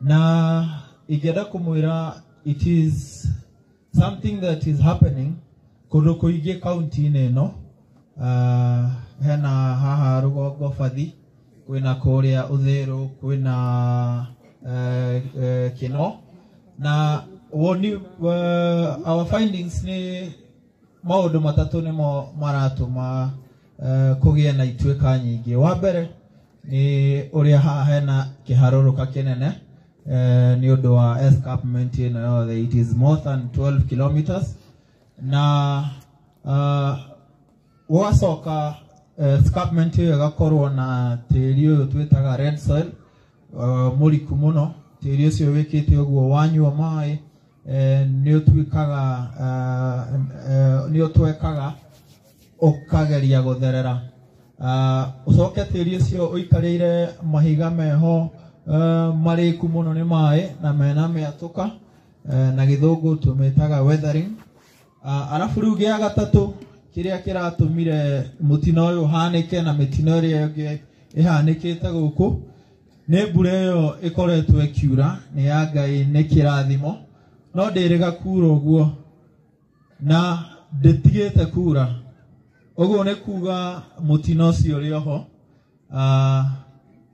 Speaker 9: Na ingĩenda kũmwĩra it is something that is happening Kũndũ kũingĩ kaunti-inĩ ĩno, hena haha rũgongo bathi, kwĩna kũrĩa Ũthĩrũ, kwĩna Kĩno, na woni our findings nĩ maũndũ matatũ nĩmo maratũma kũgĩe na ituĩka nyingĩ. Wa mbere nĩ ũrĩa haha hena kĩharũrũka kĩnene, nĩ ũndũ wa escarpment ĩno yothe, it is more than 12 kilometers, na gũgacoka escarpment ĩyo ĩgakorwo na tĩri ũyũ twĩtaga red soil, mũriku mũno. Tĩri ũcio wĩkĩte ũguo wanyua maĩ, nĩ ũtuĩkaga, nĩ ũtwekaga ũkageria gũtherera. Ũcoke tĩri ũcio ũikarĩire mahiga meho, marĩku mũno nĩ maĩ na mena mĩatũka, na gĩthũngũ tũmĩtaga weathering. Arabu rĩu gĩa gatatũ kĩrĩa kĩratũmire mũtino ũyũ ũhanĩke na mĩtino ĩrĩa ĩngĩ ĩhanĩkĩte gũkũ nĩ mbura ĩyo ĩkoretwo ĩkiura. Nĩ ya Ngai, nĩ kĩrathimo, no ndĩrĩga kura ũguo na ndĩtigĩte kura ũguo, nĩ kuga mũtino ũcio ũrĩ oho.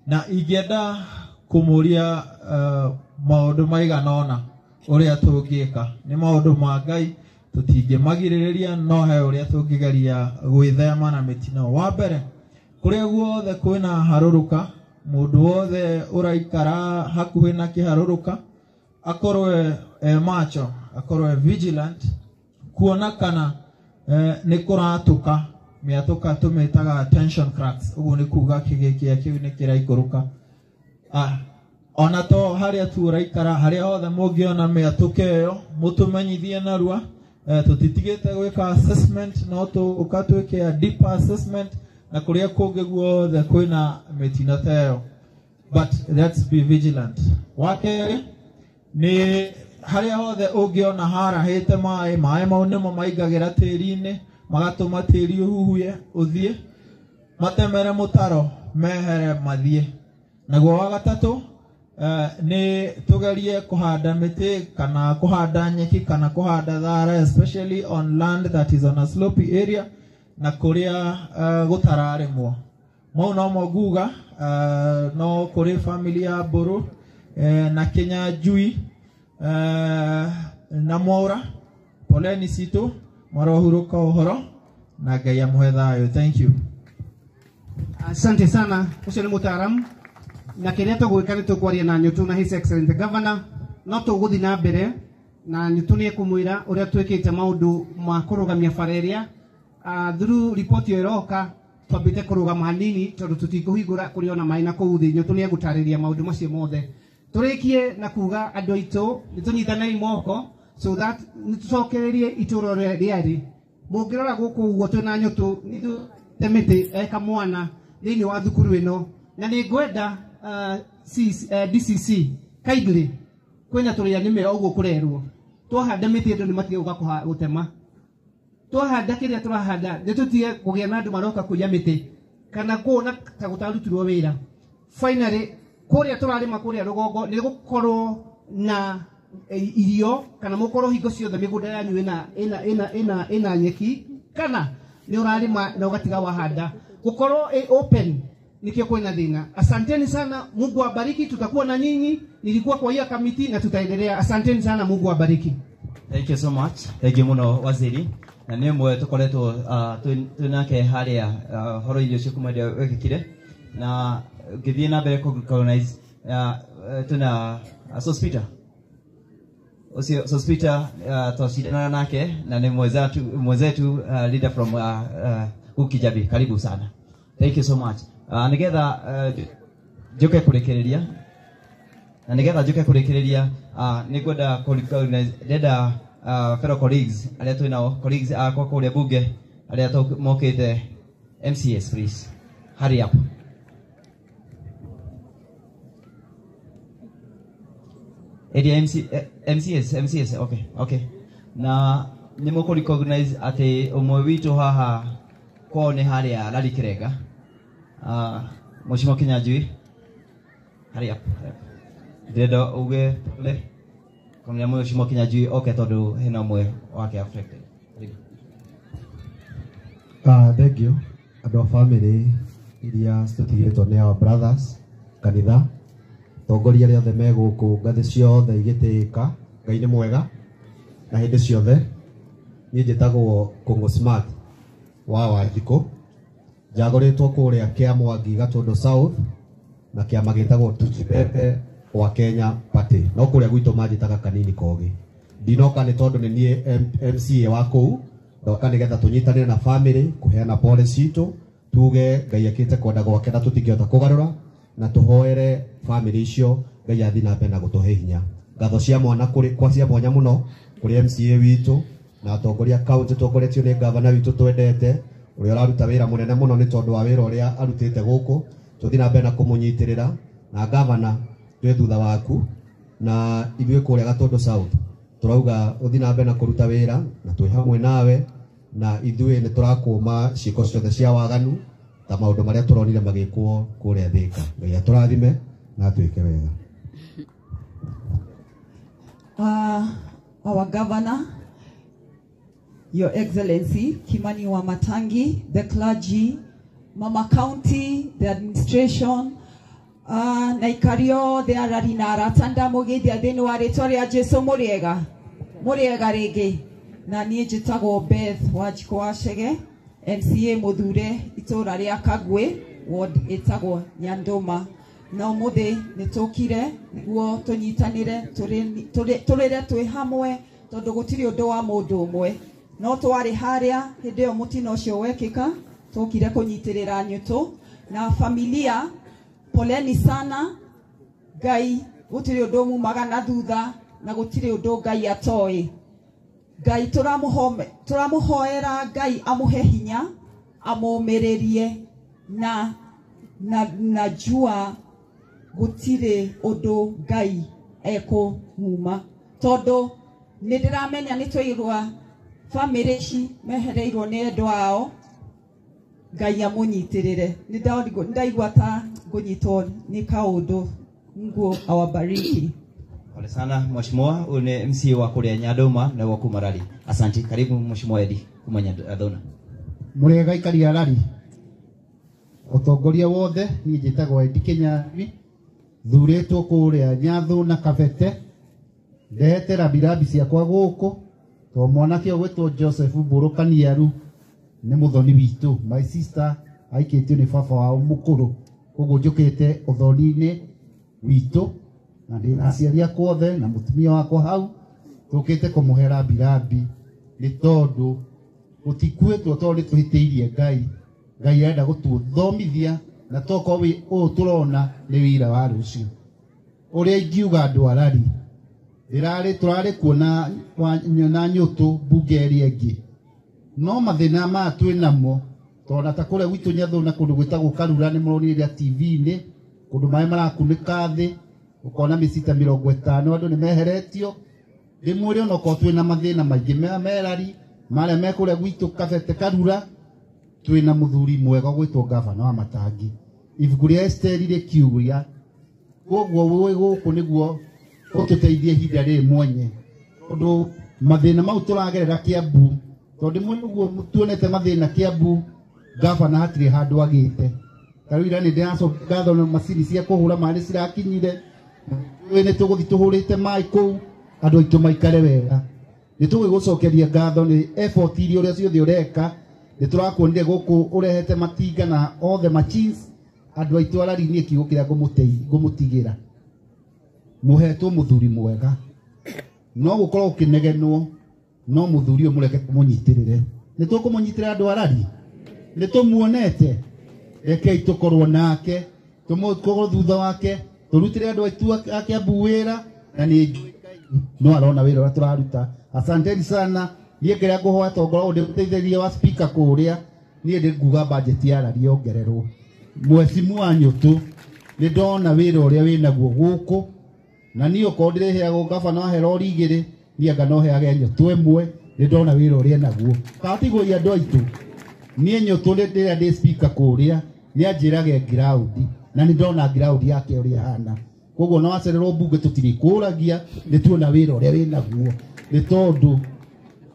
Speaker 9: Na ingĩenda kũmũria maũndũ maigana ũna ũrĩa tũngĩka. Nĩ maũndũ ma Ngai, tũtingĩmagirĩrĩria, no he ũrĩa tũngĩgeria gwĩthema na mĩtino. Wa mbere, kũrĩa guothe kwĩna harũrũka, mũndũ wothe ũraikara hakuhĩ na kĩharũrũka akorwo e macho, akorwo e vigilant kuona kana nĩ kũratũka mĩatũka, tũmĩtaga tension cracks. Ũguo nĩ kuga kĩgĩkĩa kĩu nĩ kĩraikũrũka. Ona to harĩa tu ũraikara, harĩa hothe mũngĩona mĩatũka ĩyo, mũtũmenyithie narua. Tũtitigĩte gwĩka assessment, no tũka twĩke a deeper assessment na kũrĩa kũngĩ guothe kwĩna mĩtino ta ĩyo, but let's be vigilant. Wa kerĩ nĩ harĩa hothe ũngĩona harahĩte maĩ, maĩ mau nĩmo maingagĩra tĩri-inĩ, magatũma tĩri ũhuhuye ũthiĩ, matemere mũtaro mehere mathiĩ. Naguo wa gatatũ, nĩ tũgerie kũhanda mĩtĩ kana kũhanda nyeki kana kũhanda thara, especially on land that is on a slopy area na kũrĩa gũtararĩmwo. Mau nomo nguga. No kũrĩ family ya Mbũrũ na Kĩnyanjui na Mwaũra, poleni citũ, marohurũka ũhoro na Ngai amũhe thayũ. Thank you.
Speaker 8: Asante sana, ũcio nĩ mũtaaramu, na kĩrĩa tũgwĩka nĩ tũkwaria na Nyũtũ na His Excellency the Governor, no tũgũthiĩ na mbere na Nyũtũ nĩ ekũmwĩra ũrĩa twĩkĩte maũndũ ma kũrũgamia bara ĩrĩa. Through report ĩyo ĩroka, twambĩte kũrũgama hanini tondũ tũtikũhingũra kũrĩ ona maĩ na kũu thĩ. Nyũtũ nĩ egũtarĩria maũndũ macio mothe. Tũrĩkie na kuga andũ aitũ nĩ tũnyitanei moko so that nĩ tũcokererie itũũra ũrĩa rĩarĩ. Mũngĩrora gũkũ ũguo twĩna Nyũtũ nĩ tũte mĩtĩ eka mwana thĩinĩ wa thukuru ĩno, na nĩ ngwenda DCC kindly, kwĩna tũrĩa nĩme ũguo kũrerwo twahanda mĩtĩ andũ nĩ matige gũka gũtema. Twahanda kĩrĩa tũrahanda nĩ tũtige kũgĩa na andũ maroka kũiya mĩtĩ kana kuona ta gũtarutirwo wĩra. Finally, kũrĩa tũrarĩma kũrĩa rũgongo nĩ gũkorwo na irio kana mũkorwo hingo ciothe mĩgũnda yanyu ĩna nyeki, kana nĩ ũrarĩma na ũgatiga wahanda, gũkorwo ĩ open nikio kwĩna thĩna. Asanteni sana, Mungu awabariki, tutakuwa na nyinyi. Nilikuwa kwa hiyo kamiti na tutaendelea. Asanteni sana, Mungu awabariki.
Speaker 6: Thank you so much. Thank you muno waziri. Na nĩ ũmwe tũkoretwo twĩ nake harĩa horo-inĩ ũcio kuma rĩrĩa wekĩkire, na ngĩthiĩ na mbere kũ-recognize twĩna Sospita ũcio. Sospita twacindanaga nake na nĩ mwenzetu, leader from Ukijabi. Karibu sana, thank you so much. Nigetha njoke kũrĩkĩrĩria na nigetha njoke kũrĩkĩrĩria, nĩ ngwenda kũ-recognize, ndĩrenda fellow colleagues arĩa twĩ nao, colleagues akwa kũrĩa bunge arĩa mokĩte. MCS, please hurry up. Area MC, MCS, MCS, okay. Na nĩ mũkũ recognize atĩ ũmwe witũ haha kwao nĩ harĩa Lari Kirenga. Mheshimiwa Kinyanjui, hurry up, hurry up. Ndĩrenda uge pole kamũira Mheshimiwa Kinyanjui oke tondũ hena ũmwe wake affected. Karibu.
Speaker 3: Thank you andũ a family iria citũtigĩtwo nĩ our brothers kanitha tongoria arĩa othe me gũkũ ngathĩ ciothe igĩtĩĩka. Ngai nĩ mwega na hĩndĩ ciothe. Niĩ njĩtagwo Kũngũ Smart wa Wanjikũ, njagũrĩtwo kũrĩa Kĩamwangi Gatũndũ South na kĩama gĩtagwo Tujibebe wa Kenya Party, no kũrĩa gwitũ manjĩtaga Kanini Kogi. Ndinoka nĩ tondũ nĩ niĩ MCA wa kũu, ndoka nĩgetha tũnyitanĩre na family kũheana pole citũ, tuge Ngai ekĩte kwenda gwake na tũtingĩhota kũgarũra, na tũhoere family icio Ngai athiĩ na mbere na gũtũhe hinya. Ngatho cia mwana kũrĩ kwa cia mwanya mũno kũrĩ MCA witũ na atongoria county tongoretio nĩ gavana witũ twendete ũrĩa ũraruta wĩra mũnene mũno nĩ tondũ wa wĩra ũrĩa arutĩte gũkũ. Tũthiĩ na mbere na kũmũnyitĩrĩra na gavana twĩ thutha waku, na ithuĩ kũrĩa Gatũndũ South tũrauga ũthiĩ na mbere na kũruta wĩra na twĩ hamwe nawe, na ithuĩ nĩ tũrakũma ciĩko ciothe cia waganu ta maũndũ marĩa tũronire magĩkwo kũrĩa Thĩka. Ngai atũrathime na atwĩke wega.
Speaker 10: Our governor, Your Excellency Kimani Wamatangi, the clergy, Mama County, the administration, na ikario the arari na arata ndamũgeithia thĩinĩ wa rĩtwa rĩa Jesũ. Mũrĩega mũrĩega rĩngĩ. Na niĩ njĩtagwo Beth Wanjikũ wa Chege, MCA mũthure itũra rĩa Kagwe, ward ĩtagwo Nyandũma. Na ũmũthĩ nĩ tũkire nĩguo tũnyitanĩre tũrĩre twĩ hamwe, tondũ gũtirĩ ũndũ wa mũndũ ũmwe. No twarĩ harĩa hĩndĩ ĩyo mũtino ũcio wekĩka, tũkire kũnyitĩrĩra nyũtũ na familia. Poleni sana. Ngai gũtirĩ ũndũ mumaga na thutha, na gũtirĩ ũndũ Ngai atoĩ. Ngai tũramũhoera Ngai amũhe hinya, amũmĩrĩrie, na najua gũtirĩ ũndũ Ngai ekũmuma, tondũ nĩ ndĩramenya nĩ twairwa family ici mehereirwo nĩ endwa ao. Ngai amũnyitĩrĩre. Nĩ ndaigua ta ngũnyitwo nĩ kaũndũ. Mungu awabariki.
Speaker 6: Pole sana mheshimiwa, huyu ni MCA wa kũrĩa Nyandũma na wa kuma Rari. Asante. Karibu mheshimiwa Edi kuma Nyathuna.
Speaker 8: Mũrĩega aikari a Rari, ũtongoria wothe. Niĩ njĩtagwo Edi Kĩnyarwi, thurĩtwo kũrĩa Nyathuna Kabete. Ndehete rambirambi ciakwa gũkũ to mwanake ũgwĩtwo Joseph Mbũrũ Kaniaru nĩ mũthoni witũ. My sister aikĩtio nĩ baba wao mũkũrũ, koguo njũkĩte ũthoni-inĩ witũ na ndĩna aciari akwa othe na mũtumia wakwa hau, tũkĩte kũmũhe rambirambi nĩ tondũ gũtikuĩtwo tondũ nĩ tũhĩtĩirie Ngai. Ngai arenda gũtũthomithia, na tokorwo ũũ tũrona nĩ wĩra wa rũciũ. Ũrĩa ingiuga andũ a Rari, tũrarĩ kuo na nyũtũ mbunge ĩrĩa ĩngĩ, no mathĩna maya twĩ namo tondũ ta kũrĩa gwitũ Nyathuna kũndũ gwĩtagwo Karura nĩ mũronire TV-inĩ kũndũ maĩ marakunĩka thĩ, ũkona mĩcita 50 andũ nĩ meheretio. Ndĩmwĩre onokorwo twĩna mathĩna maingĩ merari marĩa me kũrĩa gwitũ Kabete Karura, twĩna mũthuri mwega ũgwĩtwo gavana wa Matangi. Ibuku rĩa Esteri rĩkiuga koguo wĩ gũkũ nĩguo ũtũteithie ihinda rĩrĩ mwenye, tondũ mathĩna mau tũragerera Kiambu, tondũ ndĩmwĩre ũguo tuonete mathĩna Kiambu, gavana hatirĩ handũ agĩte. Ta rĩu ira nĩ ndĩracoka ngatho na macini cia kũhũra maĩ nĩ cirakinyire, nĩ tũgũthiĩ tũhũrĩte maĩ kũu andũ aitũ maikare wega. Nĩ tũgũgũcokeria ngatho nĩ effort iria ũrĩa ciothe ũreka. Nĩ tũrakuonire gũkũ ũrehete matinga na all the machines. Andũ aitũ arari niĩ kiugo kĩrĩa ngũmũtigĩra, mũhetwo mũthuri mwega, no gũkorwo ũkĩnegenwo, no mũthuri ũyũ mũreke tũmũnyitĩrĩre. Nĩ tũkũmũnyitĩrĩra andũ arari, nĩ tũmuonete, rekei tũkorwo nake, tũkorwo thutha wake, tũrutĩre andũ aitũ a Kiambu wĩra, na nĩ no arona wĩra ũrĩa tũraruta. Asanteni sana. Niĩ kĩrĩa ngũhoya tongorwo ndĩmũteithĩrĩria wa speaker kũrĩa, niĩ ndĩ nguga budget ya Rari yongererwo. Mwecimu wa nyũtũ nĩ ndona wĩra ũrĩa wĩnaguo gũkũ, na niĩ okorwo ndĩrĩheagwo gavana wa rori igĩrĩ, niĩ anga no heage nyũtũ ĩmwe. Nĩ ndona wĩra ũrĩa naguo. Katigwo andũ aitũ, niĩ nyũtũ rĩrĩa ndĩ speaker kũrĩa nĩ anjĩrage ground, na nĩ ndona ground yake ũrĩa ĩhana. Koguo no acererwo mbunge tũtirĩkũragia, nĩ tuona wĩra ũrĩa wĩnaguo, nĩ tondũ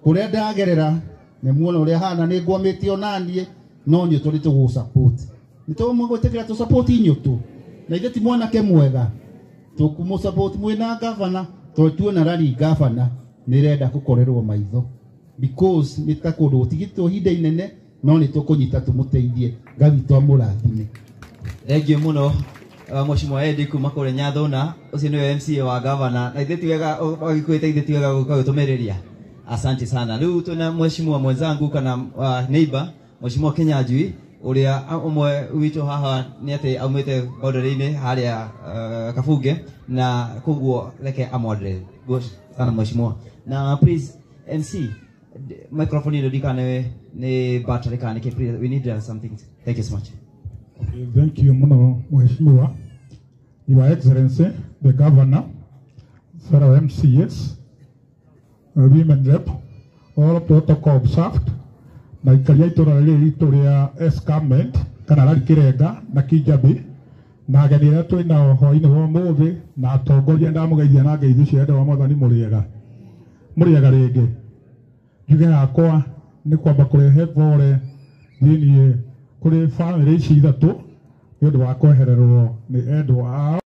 Speaker 8: kũrĩa ndagerera
Speaker 11: Nĩ muona ũrĩa hana nĩ ngwamĩte onaniĩ no nyũtũ nĩ tũgũ support. Nĩ tũmũgwĩtĩkĩra tũ support nyũtũ. Na ithe ti mwanake mwega. Tũkũmũ support mwĩna gavana tondũ tuona rari gavana nĩ ĩrenda gũkorerwo maitho. Because nĩ ta kũndũ gũtigĩtwo ihinda inene no nĩ tũkũnyita tũmũteithie. Ngai witũ amũrathime.
Speaker 6: Thank you muno Mheshimiwa Eddie kuma kũrĩa Nyathuna, ũcio nĩwe MCA wa gavana, na ithe ti wega agĩkwĩta ithe ti wega gũka gũtũmĩrĩria. Asante sana. Rĩu twĩna mheshimiwa mwenzangu kana neighbor Mheshimiwa Kinyanjui ũrĩa ũmwe witũ haha nĩ atĩ aumĩte boundary-inĩ harĩa Kabunge, na koguo reke amwadre. Good sana mheshimiwa. Na please MC, microphone ĩno ndikane nĩ battery kana nĩkĩ, please we need something. Thank you so much.
Speaker 12: Okay, thank you muno Mheshimiwa. Your Excellency, the Governor, fellow MCAs, women rep, all protocol observed, na ikaria itũra rĩrĩ ritũ rĩa escarpment kana rari Kĩrenga na Kijabi na ageni arĩa twĩ nao hwainĩ wa ũmũthĩ na atongoria ndamũgeithia na ngeithi cia wendo wa Mwathani. Mũrĩega mũrĩega rĩngĩ. Njuge yakwa nĩ kwamba kũrehe pole thĩiniĩ kũrĩ bamĩrĩ ici ithatũ nĩ ũndũ wa kwehererwo nĩ endwa ao.